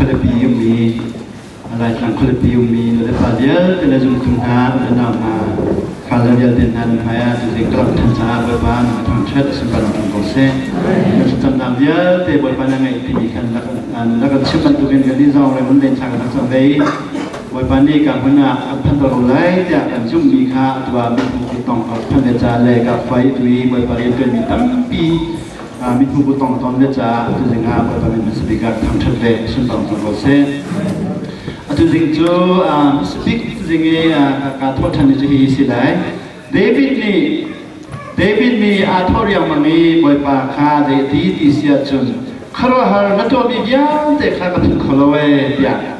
Khualipi ummi Laitlang khualipi ummi nulepa vialte le zumtu hna le nau hna fale vialte hna nan hmai ah tuzing ka rak ṭhan caah Bawipa na ka thangṭhat a sunparnak ṭang ko seh. Na thlacamnak vialte Bawipa na ngaih timi khan rak kan chim bantukin kan nih zong raimon len thla kan rak cam ve i Bawipa nih ka hmun ah kan phan ko lai tiah kan zumhmi kha atu ah mithmuh ku tong ka phan ve ca le ka fai tu i Bawipa rian ṭuanmi tampi mithmuh ku tong ton ve caah tuzing ah Bawipa min hmasabik ah thangṭhat ve sunparnak ṭang ko seh. Atu zing cu hmasabik zing i ka thawh ṭhan cu hi si lai. David nih David nih aa thawh riangmang i Bawipa kha zei a ti ti si ahcun khuaruahhar na tuahmi vialte kha ka philh kho lo ee tiah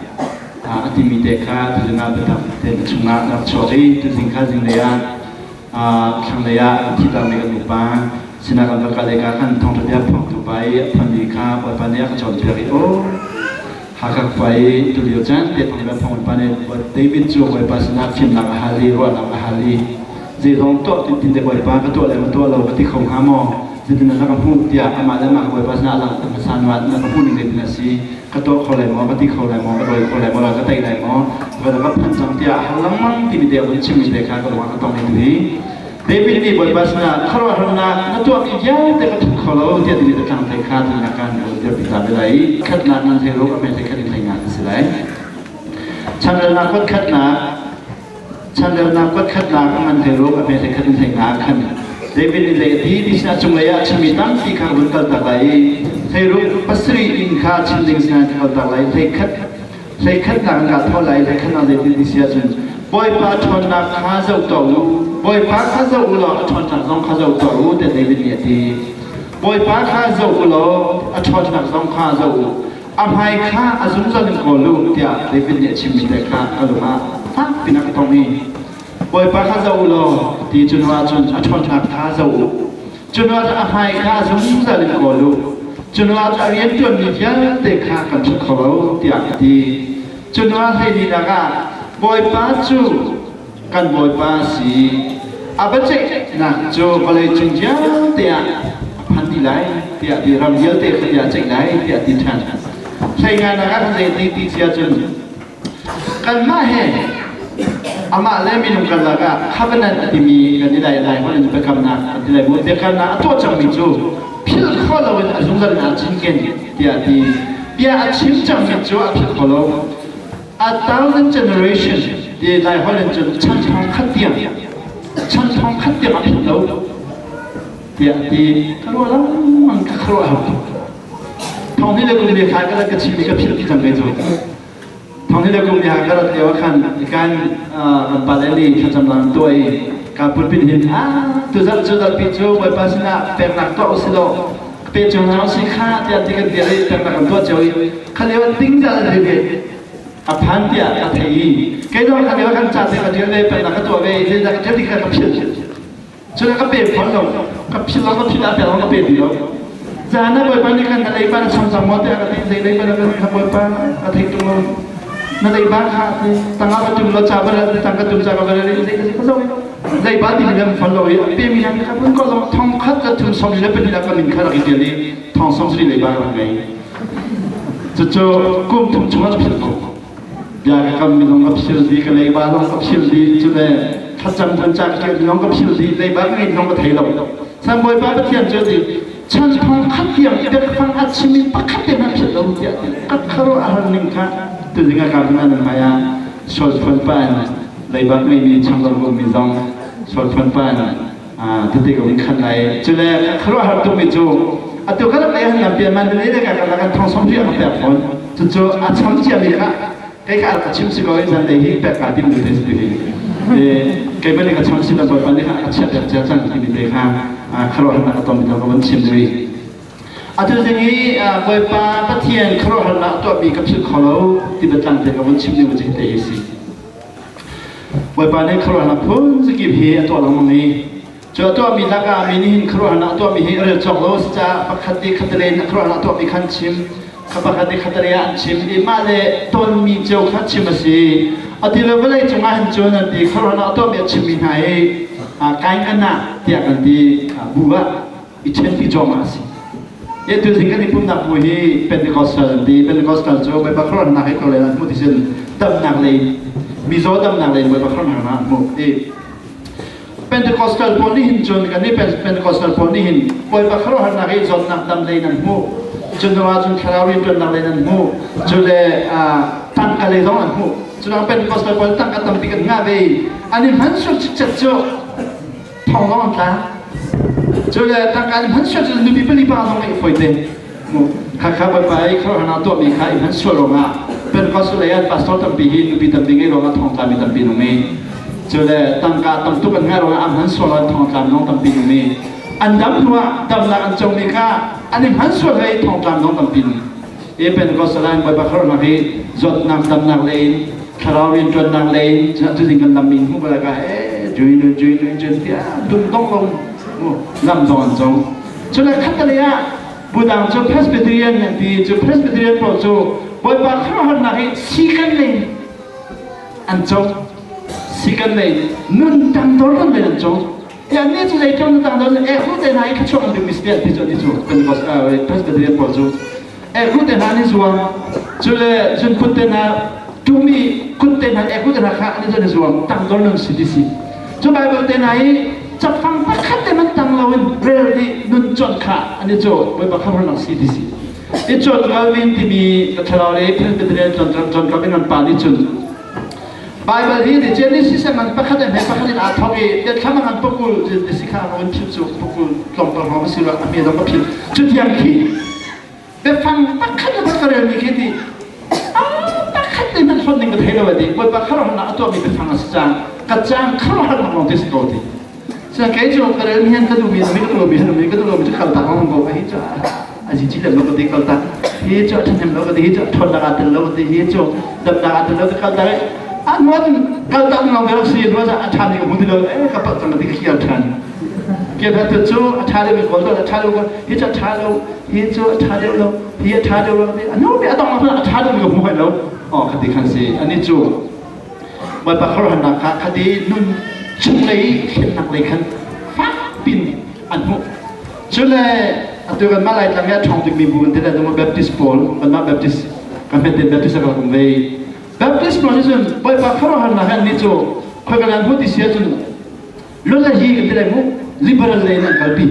a timi te kha tuzing ah biatak tein a chungah a rak chuak i tuzing kha zinglei ah thlanglei ah an thitami kan upa sinah kan va kal i ka khan thawngṭha bia phuangtu pa i a phuanmi kha Bawipa nih a ka cawnpiak i aw Hakha khua i tulio caan te thawngṭha phuang pa nih David cu Bawipa sinah fimnak a hal i ruahnak a hal i zeizong tuah tin te Bawipa ka tuah le ka tuah lo ka ti kho hnga maw zeitin na ka hmuh tiah amah le amah Bawipa sinah a langhter hmasa hnu ah na ka hmuh ning zeitin a si ka tuah kho lai maw ka ti kho lai maw ka dawi kho lai maw ka tei lai maw va ka phan cang tiah hal lengmang timi te vun chimmi te kha ka lung ah ka tong i hi David nih Bawipa sinah khuaruahharnak na tuahmi vialte ka thup kho lo tiah timi biatlang te kha tun kan dir pi ta lai khatnak nan hlei ruk a hme hlei khat in hlei nga si lai chanrelnak kuat khatnak chanrelnak kuat khatnak man hlei ruk a hme hlei khat in hlei nga khan David nih zei a ti ti sinah cunglei ah chimmi tampi kha vun kal tak lai i hleiruk pasarih inn kha chim ding sinah ka kal tak lai hlei khat hlei khatnak in kaa thawh lai hlei khatnak zei ti si ahcun Bawipa ṭhawnnak kha zoh tuah u Bawipa kha zoh u law a ṭhawnnak zong kha zoh tuah u tiah David nih a ti Bawipa kha zoh u law a ṭhawnnak zong kha zoh u a hmai kha a zungzal in kawl u tiah David nih a chimmi te kha ka lung ah fak piin a ka tong i Bawipa kha zoh u law ti cu hnu ahcun a ṭhawnnak kha zoh u. Cu hnu ahcun a hmai kha zungzal in kawl u. Cu hnu ahcun a rianṭuanmi vialte kha kan ṭhut kho lo tiah a ti. Cu hnu ah hleilinak ah Bawipa cu kan Bawipa a si. A biaceihnak cu vawleicung vialte ah a phan dih lai tiah ti ram vialte kha bia a ceih lai tiah a ti ṭhan. Hleinganak ah kan zei ti ti si ahcun Kanmah he amah le minung karlak ah covenant a timi kan i lai lai holh in biakamnak an ti lai mu biakamnak a tuah cangmi cu philh khawh loin a zungzal in aa cinken tiah a ti bia a chim cangmi cu a philh kho lo a thousand generation ti lai holh in cun chan thong khat tiang chan thong khat tiang a philh lo tiah a ti ka ruah lengmang ka khuaruah har tuk thong ni le kum le khai ka ka chim i ka philh ti cang ve cu Thong hi le kum ha ka rat lio khan kan kan pale nih thlacam lang tuah i ka pulpit hin a tuzarh cu zarhpi cu Bawipa sinah peknak tuah usih law pe cio hna usih kha tiah ti kan dir i peknak kan tuah cio i kha lio ting dah an ve a phan tiah ka thei i kei zong kha lio kan ca te ka tial ve peknak ka tuah ve i zeidah ka tial ti kha ka philh Cun ka pe fawn lo. Ka philh lo, ka philh ah pe lo, ka pe ti lo. Zan ah Bawipa nih khan na leiba na cham cang maw tiah ka ti. Zei leiba na ka Bawipa ka thei tung lo. Na leiba kha ti tangah ka tum lo ca va tang ka tum ca ka va zei ka ka zo leiba ti mi lam fawn lo i a pe mi han kha kun ko zong thong khat ka thum som le pahnih ka min kha rak i tial i thong som sri leiba rak ngei. Cucu kum thum chung ah philh ko. Bia ka kam mi zong ka phil dih, ka leiba zong ka phil dih, cule thlacam kan ca ka zong ka phil dih, leiba ka ngeih zong ka thei lo. San Bawipa Pathian cu ti chan thong khat tiang biakfang a chim in pakhat te hmanh philh lo tiah ti ka kharo a har ning kha tuzing a kam nan hmai ah sual phuan pa in leiba ngeimi changlo mi zong sual phuan pa in tete ko in khan lai cule khuaruahhar tukmi cu atu kan lei han lam pian man le le ka kan thong som ri ka pek fawn cucu a cham cia mi kha kei kha ka chim si ko i zan lei hi pek ka tim te si hi kei ban ka cham si da bawipa nih a chia pek cia cang timi te kha khuaruahharnak a tom mi ka van chim dui atu zing i bawipa pathian khuaruahharnak tuahmi ka philh kho lo ti biatlang te ka van chim ding te hi si Bawipa nih khuaruahnak phun zakip hi a tuah lengmang i cu a tuahmi lakah mi nih hin khuaruahnak a tuahmi hi a rel cawk lo a si caah pakhat nih khatalei in a khuaruahnak a tuahmi kha an chim kha pakhat nih khatalei ah an chim i mah le tonmi cio kha chim a si a ti le vawlei cungah hin cun an ti khuaruahnak a tuahmi a chimmi hna hi kain kan ah tiah kan ti bu ah i ṭhenpi cuahmah a si. Ye tu zing kan i pumnak bu hi Pentecostal an ti. Pentecostal cu Bawipa khuaruahnak hi khualei an hmuh ti sin damnak lei mizaw damnak lei Bawipa khuaruahnak an hmuh. I Pentecostal pawl nih hin cun kan nih Pentecostal pawl nih hin Bawipa khuaruahnak hi zawtnak dam lei nan hmuh. Cun ah cun thlarau rianṭuannak lei nan hmuh. Cu le tangka lei zong an hmuh. Cu Pentecostal pawl tangka tampi kan ngah ve i an i hman sual cikcek cu thong zong an tla. Cu le tangka in hman sual cu nupi pali pa zong i fawi te. Khakha Bawipa i khuaruahnak tuahmi kha i hman sual ruangah Pentecost lei ah pastor tampi hi nupi tampi ngei ruangah thongtla mi tampi nung i cu le tangka tam tuk an ngah ruangah an hman sual ah thongtla nung tampi nung i an dam hnu ah damnak an comi kha an i hman sual hlei thongtla nung tampi nung i Pentecost lai Bawipa khuaruahnak hi zawtnak damnak lei in thlarau rianṭuannak lei in cu ding kan lam min hmu bala ka e jui nu jui nu jun tiah dum dong long lam dong an cong cu le khat lei ah Budang cu Presbyterian an ti. Cu Presbyterian pawl cu Bawipa khuaruahharnak hi sikan lei an cawk. Sikan lei nun tangdor kan lei an cawk. E annih cu zei tlong tangdor e hu te hna i thluachuak an duhmi si ti cu ti cu Pentecost Presbyterian pawl cu e hu te hna an i zuam. Cu le zunput te hna tumi kut te hna e hu te hna kha an i zuan i zuam tangdor nun si ti si. Cu Bible te hna hi cafang pakhat te man tang loin rel nih nun cawt kha an i caw Bawipa khamhnak si ti si. I cawt Calvin timi ka thlarau le Presbyterian John Calvin an pa nih cun Bible hi the Genesis ngan pakhat in he pakhat in aa thawk i biathlam ngan pakul ti si kha a vun philh cu pakul tlawmpal hrawng a si lo a hme zong ka philh cu tiang khi biafang pakhat le ka relmi khi ti pakhat te hmanh hlonh ding ka thei lo ti Bawipa khuaruahharnak a tuahmi biafang a si cang ka cang khuaruahharnak lawng te si ko ti Sa kei cu ka rel hian ka duhmi mi ka duhmi mi ka duhmi cu kal tak lawng ko hi cu a ji ji lem lo ka ti kal tak hi cu a ṭhahnem lo ka ti hi cu a ṭhawnnak aa tel lo ka ti hi cu damnak aa tel lo ka kal tak a nuan kal tak lawng te si nuan a ṭha mi ka hmu ti lo eh ka palh cang ka ti ka hial ṭhan ke cu a ṭha deuh mi kawl a ṭha deuh hi cu a ṭha lo hi cu a ṭha deuh lo hi a ṭha deuh lo a nu mi a dong a ṭha deuh mi ka hmu hai lo oh khati khan si ani cu Bawipa khuaruahnak kha khati nun chunglei thlennak lei khan fak pin an hmuh cule atu kan mah Laitlang i a ṭhawng bikmi bu kan ti le Baptist pawl kanmah Baptist kan hmete Baptist a kan um ve Baptist pawl nih cun Bawipa khuaruahnak an nih cu khoi kan an hmuh ti si ahcun Lun le hi kan ti lai mu liberal lei in an kalpi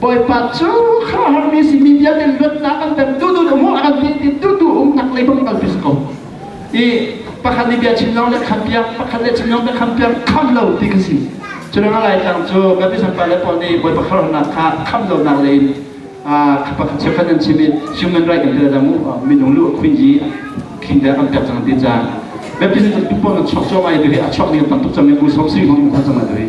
Bawipa cu khuaruahharmi si mi vialte luatnak an pek tu tu mu a kan ti ti tu tu umnak lei bang kalpi si ko i pakhat nih bia chim lawng le kham piak pakhat le chim lawng le kham piak kham lo ti ka si cu ruangah Laitlang cu kan pa le pawl nih Bawipa khuaruahnak kha kham lonak lei in pakhat cheukhat an chim i human right kan ti lai mu minung lu a khuin i khing te kan pek cang ti cang Baptist tu pawl an chuak cuahmah i tu hi a chuak ning tam tuk cang mi bu som sing hong cang lai tu hi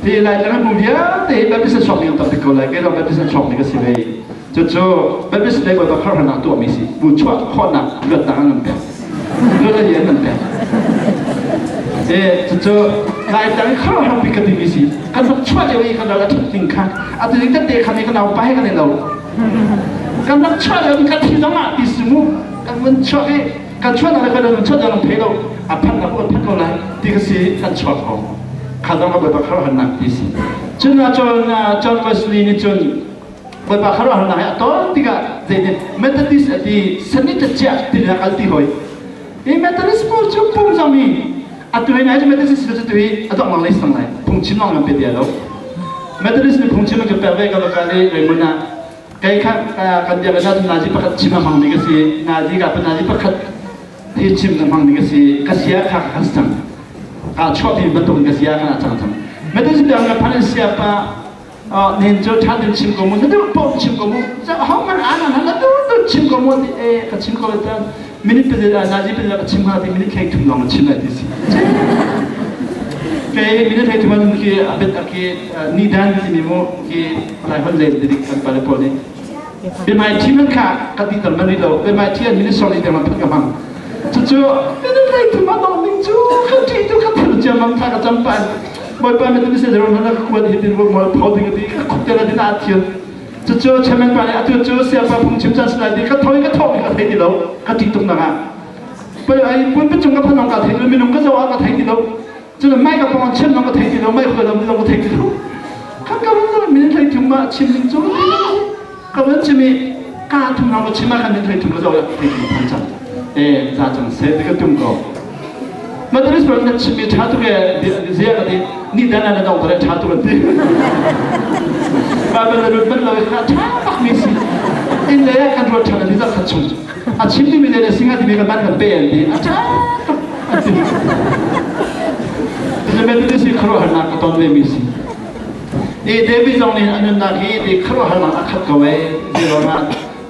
hi lai tlang bu vialte hi Baptist an chuak ning tam tuk ko lai kei zong Baptist an chuak ning ka si ve cucu Baptist lei bawipa kharhanak tuah mi si bu chuah khawhnak luatnak an kan pek luat an kan pek e cucu lai tlang kharhar pi ka ti mi si kan rak chuah lio i kan ral a that ning kha atu ding tete kha mi kan nau pa he kan i lo kan rak chuah lio kan thi zong ah ti si mu kan vun chuak i kan chuahnak le kan chuah kan thei lo a phanh na kan phanh ko lai ti ka si kan chuak ko kha zong ka bawipa khuaruahharnak ti si cun ah John Wesley nih cun bawipa khuaruahharnak hi a ton tikah zeitin Methodist a ti sanit chiah ti na kal ti hoi i Methodist pawl cu pum zong hi atu hi nai Methodist cu tu hi a dong lang lei sang lai phungchim long lam pe dia lo Methodist nih phungchim an ka pek ve ka va kal i Raymond ah Kei kha kan biakinn ah cun nazi pakhat chim a hmangmi ka si. Nazi ka nazi pakhat hi chim a hmangmi ka si. Ka sia kha ka cang. Kaa chuahpi bantuk in ka sia kha a cang cang. Methodist biakinn ka phan in siapa nin cu ṭha tein chim ko mu, na duh paoh chim ko mu. Ho man ana na duh duh chim ko mu ti e ka chim ko le tan minute pazit ah nazi pazit ah ka chim hnga ti minute hlei thum lawng chim lai ti si. Kei minute hlei thum ah khi a bet a khi ni dan timi mu khi lai hon len tidik kan pale pawl nih biamai thi man kha ka ti tal man ri lo biamai thi an minute sawm li tiang phat ka hmang cucu minute hlei thum a dong ding cu ka ṭih tu ka thil cia mang tha ka cam pan bawipa mi tu se zero na ka kuat hi tin mual pho ding ti ka khuk te la din a thil cucu chairman pa nih atu cu siapa phungchim chan silai ti ka thoi ka thawh ka thei ti lo ka ṭih tuk nak ah pei ai pun chung ka phanong ka thei lo minung ka zoh ah ka thei ti lo cun mai ka pong chim ka thei ti lo mai khual ka thei ti lo ka ka min thei thum ma chim ding cu. Ka van chim i ka thum hang ka chim ah khan min thei thum ka zoh thei thum phan cang. E za cang se ti ka tum ko. Methodist pa na chim mi tha tuk e zia ka ti ni dan na dong tare tha tuk an ti. Bible na lut ban lo kha tha bak mi si. In le kan ruat than ni za khat chung. A chim mi le singa ti mi kan ban kan pe an ti. A tha tuk an ti. Methodist hi khuaruahharnak ka ton ve mi si. I David zong nih a nunnak hi ti khuaruahharnak a khat ko ee ti ruangah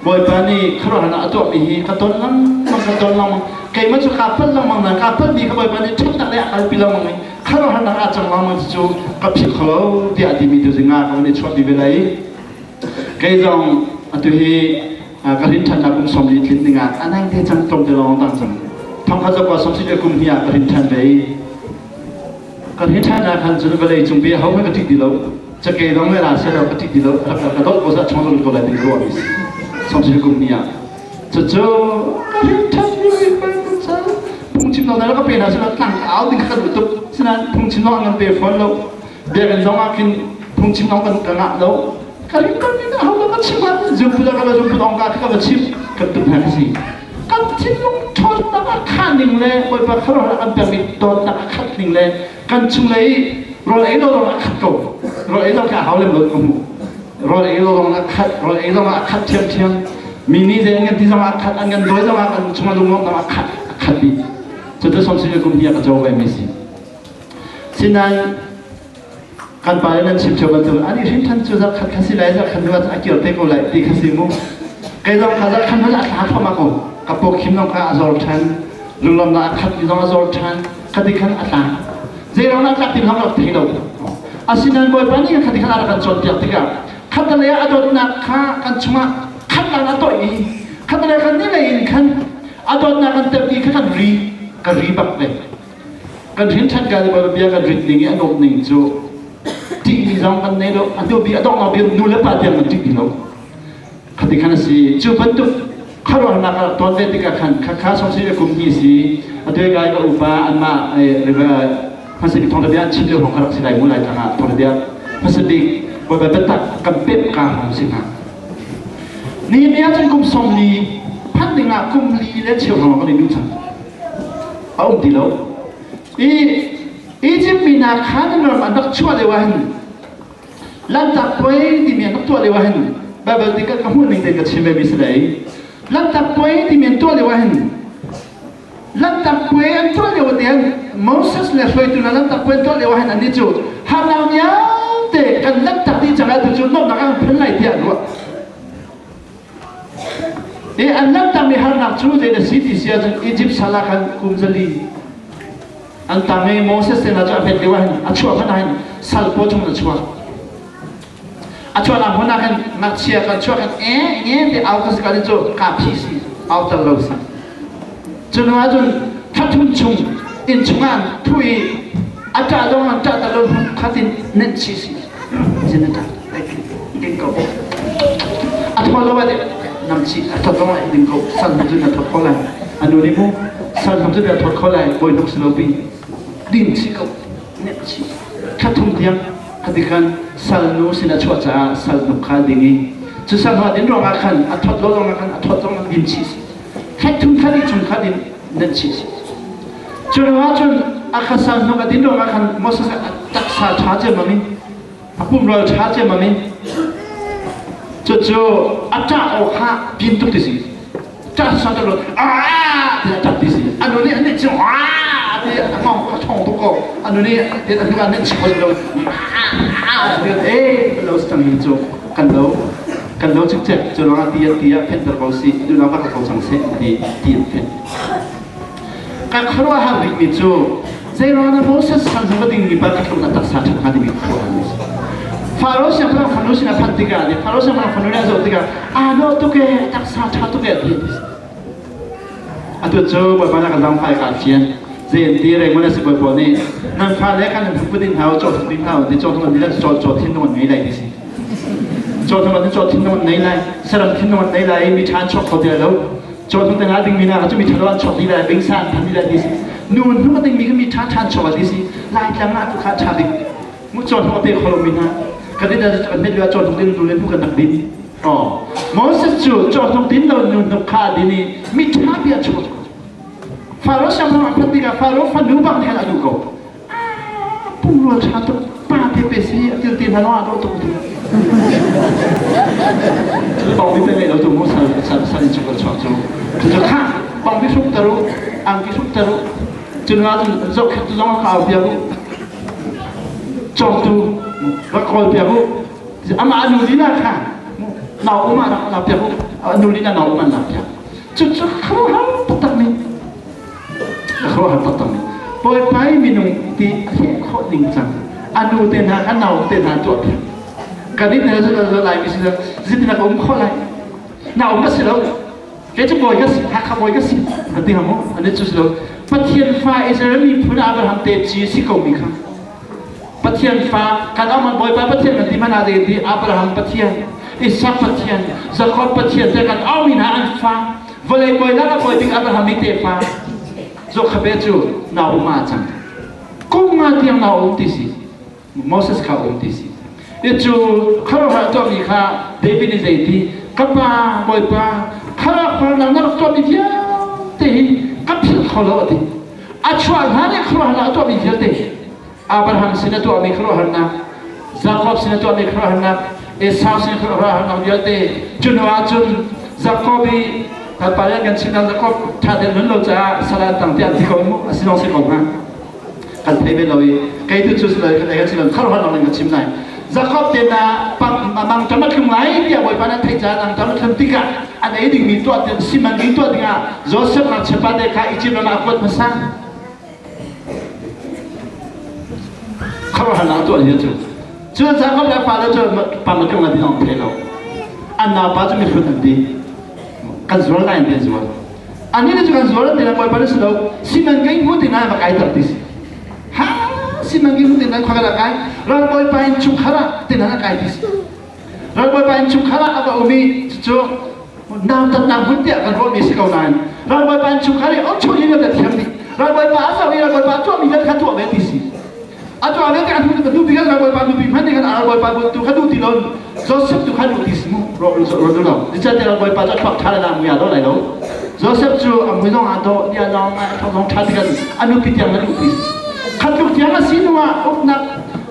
Bawipa nih khuaruahharnak a tuahmi hi ka ton lengmang ka ton lengmang keimah cu kaa palh lengmang na kaa palhmi kha Bawipa nih ṭhatnak lei a kalpi lengmang i khuaruahharnak a cang lengmang cu ka philh kho lo tiah a timi tu zingah ka van i chuahpi ve lai. Kei zong atu hi ka rin ṭhannak kum 40 tlin dingah a nai te cang tlawm te lawng tang cang. Thongkhat zakua 30 kum hnih ah ka rin ṭhan ve i Kan hi ṭhan ah khan cun vawlei cung bi ahohmanh ka ṭih ti lo. Cakei zong le ra seh lo ka ṭih ti lo. Rak ka dawt ko sah chung ko lai ti ruah mi si. Somsil kum ni ah. Cucu ka hin ṭhan mi phungchim lo na ka pe hna sila tlang ka au ding kha ka duh tuk. Sinain phungchim zong an kan pe fawn lo. Biakinn zong ah khin phungchim zong kan ka ngah lo. Ka rin kan min aho ka chim ah zumpu da ka va zumpu dong ka ka va chim kan tuk hna ka si. Kan thinlung ṭhawnnak a khah ning le Bawipa khuaruahhar kan pekmi dawtnak a khat ning le kan chunglei rawl ei lo lawng a khat ko. Rawl ei lo kha a hau lem lo ka hmu. Rawl ei lo lawng a khat, rawl ei zong ah a khat ṭhiamṭhiam. Mi nih zei an kan ti zong ah a khat, an kan dawi zong ah kan chungah lunglawmhnak a khat, a khat dih. Cucu somsing kum hi a ka co ve mi si. Sinain kan pa nan chim ṭheo bantuk ani hrin ṭhan cu zarh khat kha si lai zarh khat hnu ah a kir te ko lai ti kha si mu kei zong kha zarh khat hnu a thla thluahmah ko ka pawkhim zong kha a zor ṭhan lunglawmnak a khat mi zong a zor ṭhan khati khan a tla zei rong a tlak ti zong rak thei lo asinain bawipa nih khati khan a rak kan cawnpiak tikah khatalei ah a dawtnak kha kan chungah khat lan a toih i khatalei khan ni lei in khan a dawtnak kan tep i kha kan ri ka ri bak ve Kan hrin ṭhan ka le bia kan rit ning i a nuamh ning cu ṭihmi zong kan nei lo a hnu bik a donghnak bik nu le pa tiang kan ṭih ti lo khati khan a si cu bantuk khuaruahnak a rak tuan ve tikah khan khakha sawmsi le kum hi si atu kai ka upa anmah hmasa bik thawngṭha bia an chim lio hrawng kha rak si lai mu lai tlang ah thawngṭha bia hmasa bik bawipa biatak kan pek ka hrawng si hna nihin ni ah cun kum 40 phanh ding ah kum li le cheu hrawng kan i duh cang a um ti lo i Egypt mi hna khan ram an rak chuah lio ah hin Lanhtak puai timi an rak tuah lio ah hin Bible ti ka hmuh ning tein ka chim ve mi si dei Lanhtak puai timi an tuah lio ah hin Lanhtak puai an tuah lio te hin Moses le hruaitu hna Lanhtak puai an tuah lio ah hin annih cu harnak vialte kan lanhtak dih cang ah tu cu nuamhnak an phun lai tiah an ruah I an langhtermi harnak cu zei na si ti si ahcun Egypt sal ah khan kum 400 an tang i Moses te hna cu a hmet lio ah hin a chuah hmanh ah hin sal paw chung in a chuak. A chuahnak hmun ah khan ngakchia kan chuak khan e nge te au ka si ka cu ka phi si au tel lo si. Cu hnu ah cun thla chung inn chung ah thu i a ṭah zong an ṭah tel lo khatin nenh chi si. Zin a ṭah ding ko. A thaw lo ah nam chi a thawt zong ah ding ko. Sal hnu cun a thawt ko lai. A nu nih mu sal hnu cun a thawt ko lai. Bawi hnuk si lo pi. Ding chi ko. Nek chi. Thla thum tiang khati khan sal nu sin a chuah caah sal hnuk kha ding i cu sal hnu din ruangah khan a thawt lo zong ah khan a thawt zong ah din chi si. Thla thum thla li chung kha din nan chi si. Cu ruangah cun a kha sal hnuk a din ruangah khan Moses a taksa ṭha ciammam in a pumrawl ṭha ciammam in cucu a ṭah aw kha pin tuk ti si ṭah sa ṭah lo aa ti a ṭap ti si a nu nih a nih cu aa ti a ngong a ṭhawng tuk ko a nu nih ti a hnu ah nih chim lo aa ti e lo cang hi cu kan lo kan lo cikcek cu ruangah ti ti ah phenter ko si du na va ko cang seh ti ti an phen Ka khuaruahhar bikmi cu zeiruangah Moses san zong dingmi pa ka tluk na taksa ṭhat hnga timi khuaruahhar mi si. Faro siangpahrang fanu sin a phanh tikah nih Faro siangpahrang fanu nih a zoh tikah aa dawh tuk ee taksa ṭha tuk ee ti atu cu Bawipa na ka zaangfai ka fian zei an ti reng mana si bawipa nih nan fale kha nan put ding hna caw thung ding hna ti caw thung an ti caw caw thin an ngei lai ti si caw thung an caw thin an nei lai saram thin an nei lai mi ṭha an chuak kho ti lo Cawhnuk te hna dingmi hna cu mi ṭhalo an chuak dih lai, bingsa an than dih lai ti si. Nu hnuk a dingmi kha mi ṭha ṭha an chuak ti si. Laitlang ah tu kha ṭha bik. Mu cawhnuk a pe kho lomi hna. Kan inn ah kan hmet lio ah cawhnuk ding nu le nu kan rak din. Oh, Moses cu cawhnuk din lo nu hnuk kha a din i mi ṭha bia chuak. Faro siangpahrang a phanh tikah Faro fanu bang nih khan a duh ko. Pumrua ṭha tuk pa te pe si a til te hna lawng ah dawh tuk. Cu bang bi pe ngei lo tu mu sal sal sal in chuk chuak cu. Cu kha bang bi hruk taru angki hruk taru cu nu ah cun zohkhet tu zong ka au piak u. Cawngtu rak kawl piak u. Amah a nu lila kha nau um ah rak la piak u. A nu lila nau um an la piak. Cu cu khuaruahhar taktak mi khuaruahhar taktak mi Bawipa i minung ti a hleh khawh ning cang a nu te hna kha nau te hna tuah piak. Kan nih hna cu lai mi si zitin a ka um khawh lai. Na um ka si lo. Kei cu bawi ka si, Hakha bawi ka si. Ka ti hang mu. Ani cu si lo. Pathian fa Israel miphun Abraham te ci si ko mi kha. Pathian fa kan aman Bawipa Pathian kan ti hmanh ah ti Abraham Pathian, Isak Pathian, Jacob Pathian te kan aumi hna an fa. Vawlei bawi lak ah bawi bik Abraham i tefa. Jokhabe cu nau um ah cang. Kum nga tiang nau um ti si. Moses kha um ti si. Cu khuaruahhar tuahmi kha David nih zeiti ka pa Bawipa khuaruahharnak na rak tuahmi vialte hi ka philh kho lo a ti. A chuah hlan i khuaruahharnak a tuahmi vialte Abraham sin a tuahmi khuaruahharnak, Jakob sin a tuahmi khuaruahharnak, Esau sin khuaruahharnak vialte cu hnu ah cun Jakob i pa kan chimnak Jakob ṭha tein nun lo caah sal tang tiah an ti ko mu a si zong si ko hnga. Kan thei ve lo i kei tu cu si lo kan si lo khuaruahharnak in ka chim lai. Jakob te na mang ṭam a thlum lai tiah Bawipa nih a theih caah nang ṭam a thlum tikah an ei dingmi tuah ding siman ding tuah dingah Joseph ngakchiapa te kha Egypt ram ah a kuat hmasa. Khuaruahharnak tuah ni cu. Cun Jakob le a fale cu pa ma tlung an ti thei lo. An naupa cu mihrut an ti. Kan zual lai an ti an zual. Annih nih cu kan zual an ti na Bawipa nih si lo. Siman ngei hmu ti na va kai ter ti si. Ha siman ngei hmu ti na khua ka kai. Ral Bawipa in chungkhar ah ti na kai ti si. Ral Bawipa in chungkhar ah a va um i cucu nautatnak hmun tiah kan ruahmi si ko nain ral Bawipa in chungkhar i um chung in na thiam dih. Ral Bawipa a zoh i ral Bawipa tuahmi vialte kha tuah ve ti si. A tuah ve tikah hnu hnu bik ral Bawipa nupi hmanh nih khan ral Bawipa tu kha duh ti lo Joseph tu kha duh ti si mu ro ro lo. Zeicahtiah ral Bawipa cu a thluak ṭha le na mui aa dawh lai lo. Joseph cu a mui zong aa dawh, nia zong a thluak zong ṭha tikah a nupi tiang na duh ti si. Khat tluk tiang a si hnu ah uknak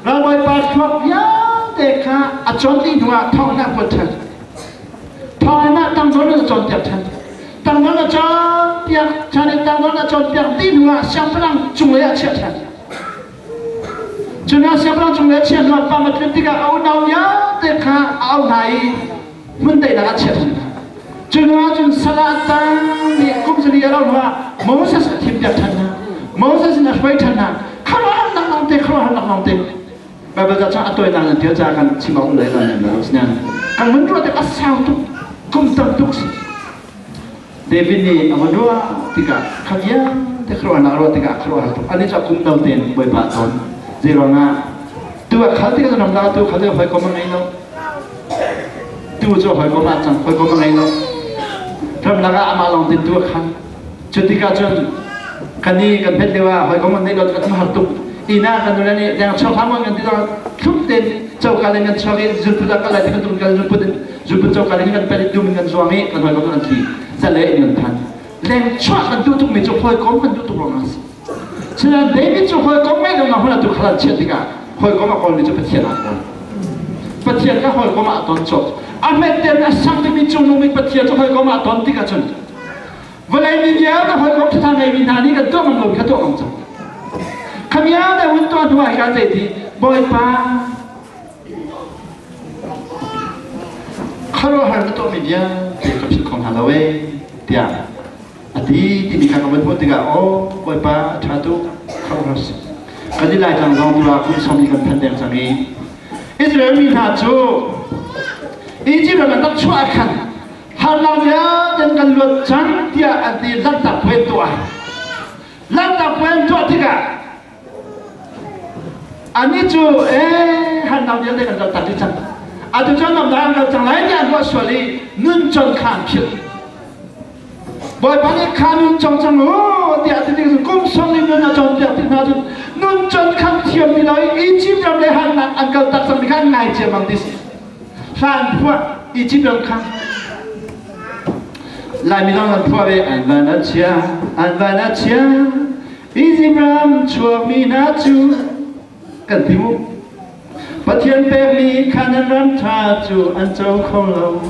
ral Bawipa thluak vialte kha a cawn dih hnu ah thawng a kuat ṭhan. Thawng ah tangdor in a cawnpiak ṭhan. Tangdor a cawnpiak ṭhan i tangdor a cawnpiak dih hnu ah siangpahrang cunglei ah chiah ṭhan. Cun siangpahrang cunglei a chiah hnu ah pam a tlun tikah a unau vialte kha a auh hna i hmun daihnak ah chiah ṭhan hna. Cu hnu ah cun sal ah tang nih kum zali a rauh hnu ah Moses a thimpiak ṭhan hna. Moses in a hruai ṭhan hna. Khuaruahharnak lawngte, khuaruahharnak lawngte. Baibal ca cun a tawinak in tial ca kan chim awk lai lo lo asinain kan vun ruah tik a sau tuk kum tam tuk si David nih a vun ruah tikah kha vialte khuaruahnak ruah tikah khuaruahhar tuk ani cu a kum no tein Bawipa a ton zei ruangah tu a khal tikah ram la tu khal tikah hawikom a ngei lo tu cu hawikom ah cang hawikom a ngei lo ramlak ah amah lawng tein tu a khal Cu tikah cun kan i kan phet lio ah hawikom an neih lo kan har tuk. Inn ah kan nule nih deng chuak hlah maw kan ti zong thlup tein coka le kan chuak i zulput ah kal lai ti bantuk kan zulput in zulput coka le kan pet i dum in kan zuang i kan hawikom kan tli. Zale in kan phan. Leng chuah kan duh tukmi cu hawikom kan duh tuk ruangah a si. Sinain David cu hawikom ngei lo hmun atu khalan chiat tikah hawikom a kawlmi cu Pathian ah kawl. Pathian kha hawikom ah a ton cawk. A hmet tein a sang bikmi cungnung bik Pathian cu hawikom ah a ton tikah cun Vawlei mi vialte hawikom ṭhatha ngeimi hna nih kan tuah ngam lomi kha tuah ngam cang. Kha vialte hun tuah hnu ah kan zei ti Bawipa khuaruahhar na tuahmi vialte ka philh kho hna lo ee tiah a ti timi kha ka van hmuh tikah aw Bawipa a ṭha tuk khuaruahhar si. Kan i Laitlang zong tu ah kum sawm kan phan deng cang i Israel mi hna cu Egypt ram an rak chuah ah khan harnak vialte kan luat cang tiah an ti lanhtak puai tuah lanhtak puai an tuah tikah anih cu ee harnak vialte kan kaltak dih cang atu cu nuamnak an kal cang lai tiah an ruah sual i nuncon kha an philh Bawipa nih kha nun cong cang u tiah ti tik kum sawm nih nun a cawnpiak ti hna cun nuncon khan thiam ti lo i Egypt ram le harnak an kaltak cang mi kha an ngai ciammang ti si hla an phuah. Egypt ram kha Laimi zong an phuah ve an van a chia an van a chia Egypt ram chuakmi hna cu kan ti mu Pathian pekmi Canaan ram ṭha cu an co kho lo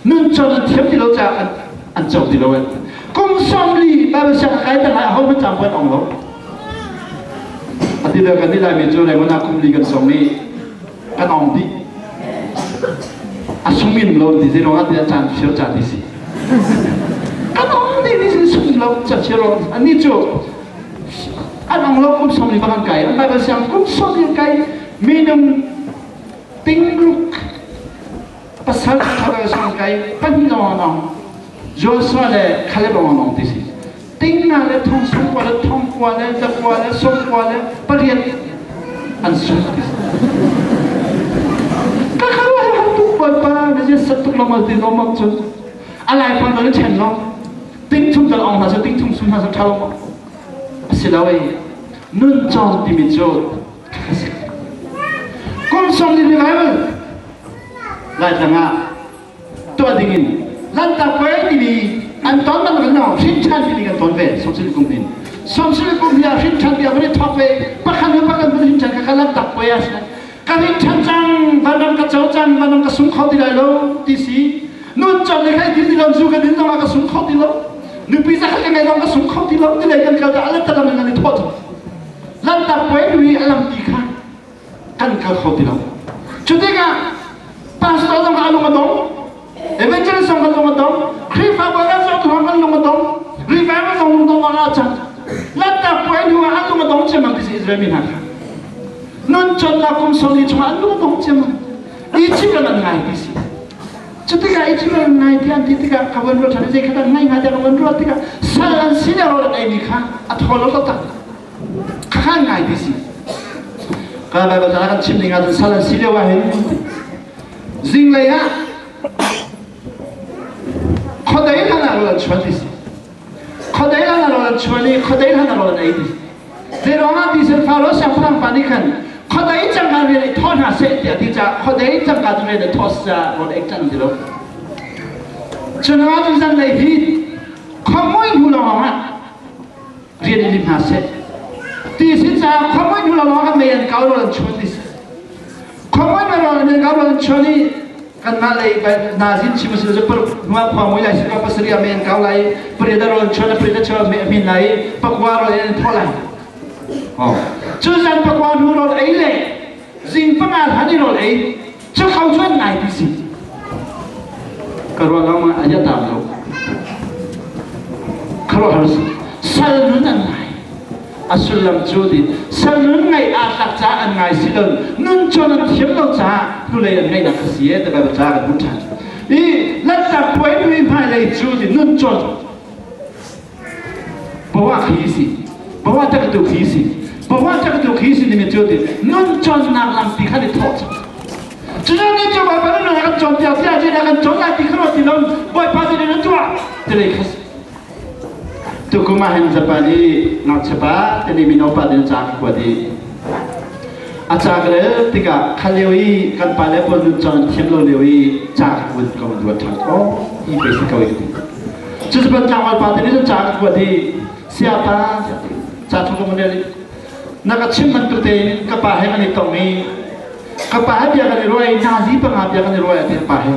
nun con an thiam ti lo caah an co ti lo kum 40 Bible siang a kai tang lai aho hmanh cang puan ong lo ati bel kan nih Laimi cu Raymond ah kum li kan song i kan ong dih a sung in lo ti zei ruangah tiah caan fir ca ti si kan ong dih ni sin sung lo ca chia lo ani cu an ong lo kum 40 bak an kai an Bible siang kum 40 kai minung tingruk pasal thar sang kai pahnih lawng an ong Joshua le Caleb lawng an ong ti si ting nga le thong sung kua le thong kua le zakua le sawm kua le pariat an sung ti si ka kha har tuk bawipa na je sat tuk lawng ti lawm cun a lai pang dal chen long ting thum dal ong hna sa ting thum sum hna sa tha lo a si lo ei nun cawng timi cu kum sawm ni revival Laitlang ah tuah dingin Lanhtak Puai timi an ton bang kan no hrin ṭhan timi kan ton ve somsil kum hin somsil kum hi ah hrin ṭhan bia van i thawk ve pakhat hnu pakhat van hrin ṭhan ka ka Lanhtak Puai ah ka hrin ṭhan cang vanram ka co cang vanram ka sung kho ti lai lo ti si nun cawm le khai ti ti lo zu ka din zong ah ka sung kho ti lo nupi zakhat ka ngei zong ka sung kho ti lo ti lei kan kal dah alat talam in an i thawh Lanhtak Puai nu i a lampi kha kan kal kho ti lo. Cu tikah pastor zong a lung a dong, evangelist zong kan lung a dong, Khrihfabu kan zong zong kan lung a dong, revival zong lung dong ah cang. Lanhtak Puai hnu ah an lung a dong ciammam ti si Israel mi hna kha. Nun cawnnak kum 40 chungah an lung a dong ciammam. Egypt ram an ngai ti si. Cu tikah Egypt ram an ngai ti an ti tikah ka van ruat ṭhan i zei khat an ngai hnga tiah ka van ruat tikah sal an si le rawl an eimi kha a thaw lo taktak. Khakhan ngai ti si. Ka Bible ca kan chim ning ahcun sal an si lio ah hin zinglei ah khuadei hlan ah rawl an chuan ti si. Khuadei hlan ah rawl an chuan i khuadei hlan ah rawl an ei ti si. Zeiruang ah ti sin Faro siangpahrang pa nih khan khuadei cangka rian i thawh hna seh tiah ti caah khuadei cangka cu rian i thawh caah rawl ei cang ti lo. Cun ah cun zanlei hi khuamui hnu lawng ah rian in lim hna seh ti si caah khuamui hnu lawng ah mei an kau rawl an chuan ti si khuamui mei rawl an kau rawl an chuan i kanmah lei nazin chim a si cu paruk hnuah khua mui lai si pasarih ah mei an kau lai pariat ah rawl an chuan pariat ah chuan mei a hmin lai pakua rawl in an thawh lai cu zan pakua hnu rawl ei le zing panga hlan i rawl ei cu kho chuan ngai ti si ka ruah lo ma a tam lo khuaruahhar sal nun an ngai a sullam cu ti sal nun ngaih aa tlak caah an ngai si lo nun cawn an thiam lo caah hnulei an ngaihnak a si e ti Bible ca kan hmuh ṭhan i Lanhtak puai nui hmailei cu ti nun cawn Bawa khi si bawa taktu khi si bawa taktu khi si timi cu ti nun cawnnak lampi khan i thawh cang cucu ni cu Bawipa nih kan cawnpiak tiah zeidah kan cawn lai ti kha ruat ti lo Bawipa nih na tuah ti lei kha si tukum ah hin Japan i ngakchia pa tani mino pa tin ca ka kuat i a ca ka rel tikah kha lio i kan pa le pawl nun cawn thiam lo lio i ca ka kuat ko ruat ṭhan ko i pe si ko i Cucu tlangval pa te nih cun ca ka kuat i siapa ca chung ka rel i na ka chim bantuk tein ka pa he kan i tong i ka pa he bia kan i ruah i nazi panga bia kan i ruah i pa he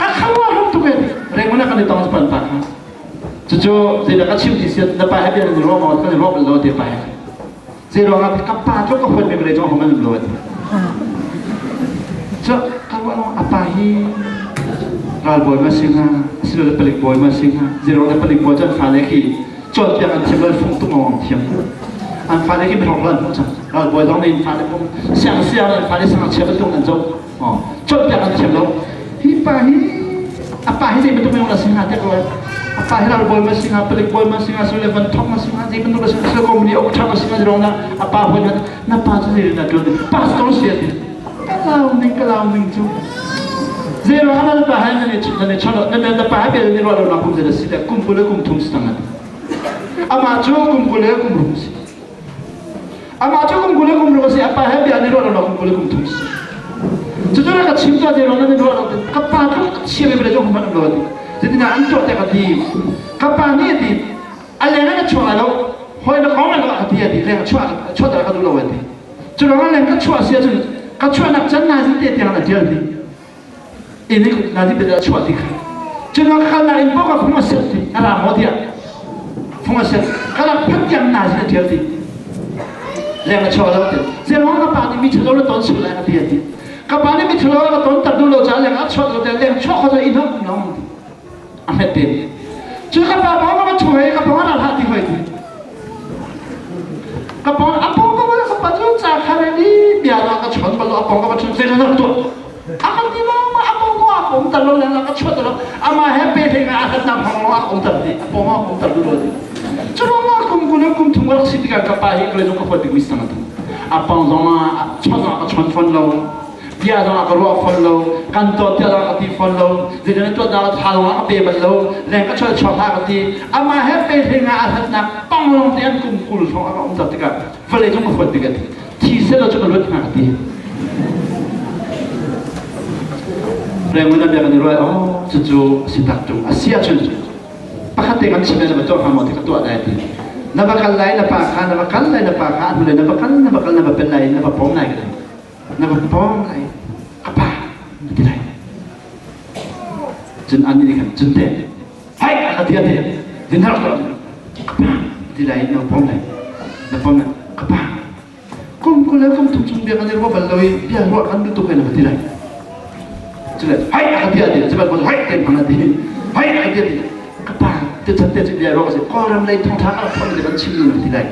ka khawa ram tuk e Rangoon ah kan i tong pan pa kha cucu zeidah ka chim ti siat na pa he bia kan i ruah maw kan i ruah bal lo ti pa he zei ruangah ka pa tluk ka huat mi vawlei cung ah lo ti cu ka ruah lo a pa hi ralbawi ma si hnga asilole palik bawi ma si hnga zei ruangah palik bawi cu an fale khi cawnpiak an thiam lo fung tung an thiam an fale khi mihrok an hmuh cang ralbawi zong nih fale pum siang siang an fale sang chia bantuk an zoh cawnpiak an thiam lo hi pa hi a pa hi zei bantuk minung a si hnga tiah ka a pa hi ralbawi ma si hnga palik bawi ma si hnga sule van thong ma si hnga zei bantuk a si hnga company ok ṭha ma si hnga zei ruangah a pa huan na pa cu zei na ṭuan pastor si a ti ka lau ning ka lau ning cu zei ruangah na pa hi nan i chon na pa hi bel ni ruah lo nak kum zei si le kum 20 le kum thum si tang amah cu kum 20 le kum rum si Amah cu kum 20 le kum ruk a si, a pa he bia an i ruah lo kum 20 le kum thum si. Cucu ka chim tuah te ruang nan ruah lo ka pa tluk a chia mi vawlei cung hman um lo ti. Zeitinah an tuah te ka ti. Ka pa nih a ti a leng in a chuak lai lo hawi na kong lai lo a ti a ti leng a chuah chuah ka duh lo a ti. Cu ruangah leng ka chuah si ahcun ka chuahnak can nazi te tiang a tial ti. Inn nazi te a chuah ti kha. Cu ruangah ka kalnak in paoh ka phung a set ti a ra maw tiah phung a set ka rak phanh tiang nazi a tial ti. Leng a chuak lo ti. Zeiruang ka pa nih mi ṭhalo na ton sual lai a ti a ti. Ka pa nih mi ṭhalo ka ton ter duh lo caah leng a chuah lo te leng chuah kho cu inn hong um lo a hmet te. Cu ka pa pawng ka thu hei ka pawng a hlah ti hoi ti. Ka pawng a pawng ka ka pa cu ca kha re ni bia la ka chon bal a pawng ka chon zei na tuah. A kan ti ma a pawng ko a um tar lo leng la ka chuah tar lo ama he pe thei nga a hat na phang lo a um tar ti a pawng a um tar lu lo ti. Cu ruang ah kum kun kum thum rak si tikah ka pa hi ka le ka huat bik mi sang tu. A pawng zong ah chon zong ah ka chon fawn lo. Bia zong ah ka ruah fawn lo. Kan tuah tiah zong ka ti fawn lo. Zeitin tuah dah tha zong ah ka pe bal lo. Leng ka chuah chuak hlah ka ti. Amah he pe hlei nga a hlatnak pang lawng te an kum 20 hrawng a ka um tar tikah vawlei cung ka huat bik a ti. Thi selaw cu ka luat hnga ka ti. Rengmun an bia kan i ruai, oh cucu si tak tung. A si ahcun pakhat te kan chim lai na va tuah hnga maw ti ka tuah lai ti. Na va kal lai na pa kha na va kal lai na pa kha a hnu lei na va kal na va kal na va pen lai na va pom lai ka ti. Na va pom lai ka pa na ti lai. Cun an nih khan cun te hai ka ti ate din har ka pa ti lai na pom lai na pom lai ka pa kum 20 le kum 30 chung bia kan i ruah bal lo i bia ruah kan duh tuk hei na ti lai. Cule hai ka ti ate cuban ko hai te hmang ati hai ka ti ate ka pa te chan te cu bia ruah ka si Kawlram lei thawngtha ka rak phorh kan chim nu ti lai.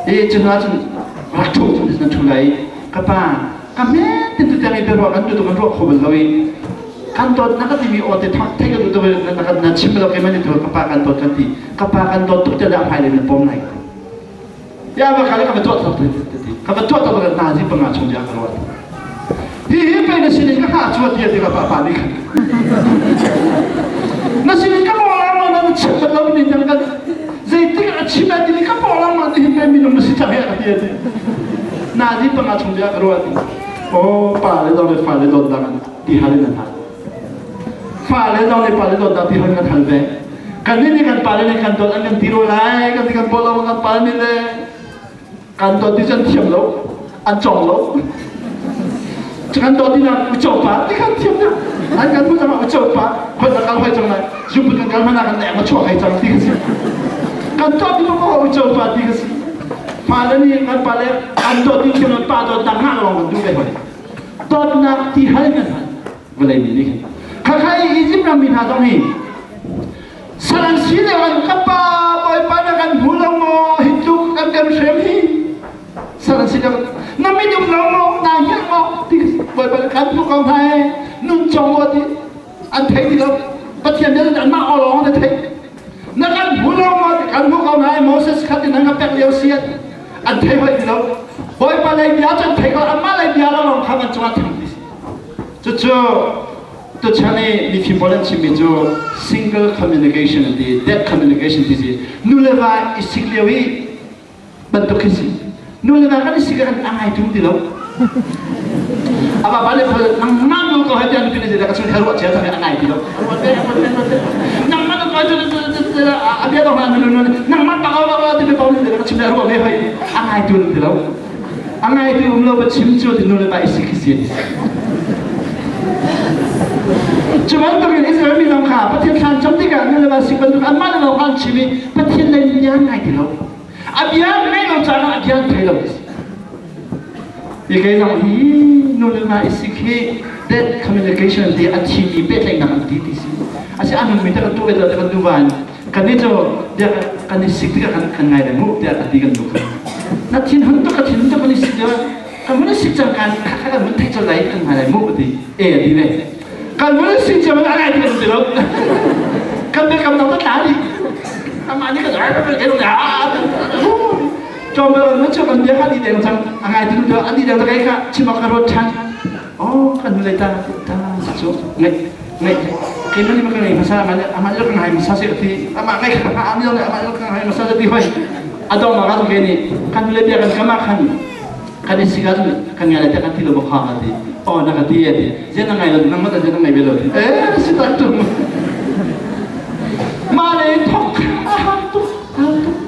E cu hna cun rak thu cun na thu lai ka pa ka me te tu tiang i bia ruah kan duh tuk kan ruah kho bal lo i kan dawt na ka timi aw te thei ka duh tuk na kan na chim lo ke man tu ka pa kan dawt kan ti ka pa kan dawt tuk te dah hmai le na pom lai ya ba kale ka ba tuah tok ka ba tuah tok ka na ji panga chung ya ka ruat hi hi pe na sinin ka ha chuat ti ka pa pa ni khan na sinin ka bo la ma na chim bal lo ni tang kan zeitik a chim a ti ka bo la ma ni pe minung na si chang he ka ti ti na ji panga chung ya ka ruat o pa le dong le fa le don dang ti halin an hal fa le dong le pa le don dang ti halin an hal ve kan ni kan pa le kan dot an kan ti ro lai kan ti kan bo lo kan pa ni le kan dot ti cun thiam lo an cong lo kan dot ti na ucho pa ti kan thiam na an kan mu sama ucho pa khoi na kal hoi chang lai zum kan kal mana kan leng ma chuak hei chang ti ka si kan dot ti ko ucho pa ti ka si pa le ni kan pa le an dot ti thiam pa dot dang nga long kan du ve hoi dawtnak ti hal kan hal vawlei mi nih khan kha Egypt ram mi hna zong hi sal an si le an ka pa bawipa na kan hmu lo maw hi tluk kan kan hrem hi sal an si le na minung lo maw na hngilh maw ti bawipa kan hmu ko hna e nun cong maw ti an thei ti lo Pathian nih anmah awlawng an thei na kan hmu lo maw ti kan hmu ko hna e Moses kha ti nan ka pek lio si an thei hoi ti lo bawipa lei bia cu an thei ko anmah lei bia lo lawng kha an cungah thang ti cucu tuchan i mifim pawl an chimmi cu single communication an ti dead communication ti si nu le va i sik lio i bantuk khi si nu le va kan i sik kan a ngai tung ti lo aba pa le phal nangmah nu ko hai tiang pin ka chung ruah chia a ngai ti lo nangmah nu ko a bia dong na nu nangmah pa ko ba ti pa ni ka chim le ruah ve hoi a ngai tu ti lo a ngai tu um lo ba chim chu ti nu le pa i sik si cu bantukin Israel mi zong kha Pathian thlan cam tikah nu le va sik bantuk anmah le lo khan chim i Pathian lei bia ngai ti lo a bia ngai lo caan ah a bia thei lo hi kei zong hi nu le va i sik hi dead communication ti a thimi pehtlaihnak an ti ti si asi a nungmi te kan tu ve te kan nu van kan ni cu bia kan i sik tikah kan kan ngai le mu tiah kan ti kan nu kha na thin hun tuk ka thin hun tuk kan i sik deuh kan mun sik cang kan kha kha kan mun thei cang lai kan ngai lai mu ti e ti ve kan mun sik cang a ngai ti kan ti lo kan be kam dong ta tla di amah nih kan kan kan na chu kan bia kha di deng cang a ngai tu tu an di deng kai kha chim ka ruat than oh kan nu lei ta ta chu ngai ngai ke mani ma ngai masa ma ama lo kan hai masa se ti ama ngai kha ani lo ama lo kan hai masa ti hoi adong ma ka ke ni kan nu lei bia kan kama khan kan i siga kan ngai lai ta kan ti lo ba kha ti. Aw na ka ti a ti. Zian na ngai lo nang mah zian na ngai ve lo ti. Eh si tak tung. Mah le thok a har tuk har tuk.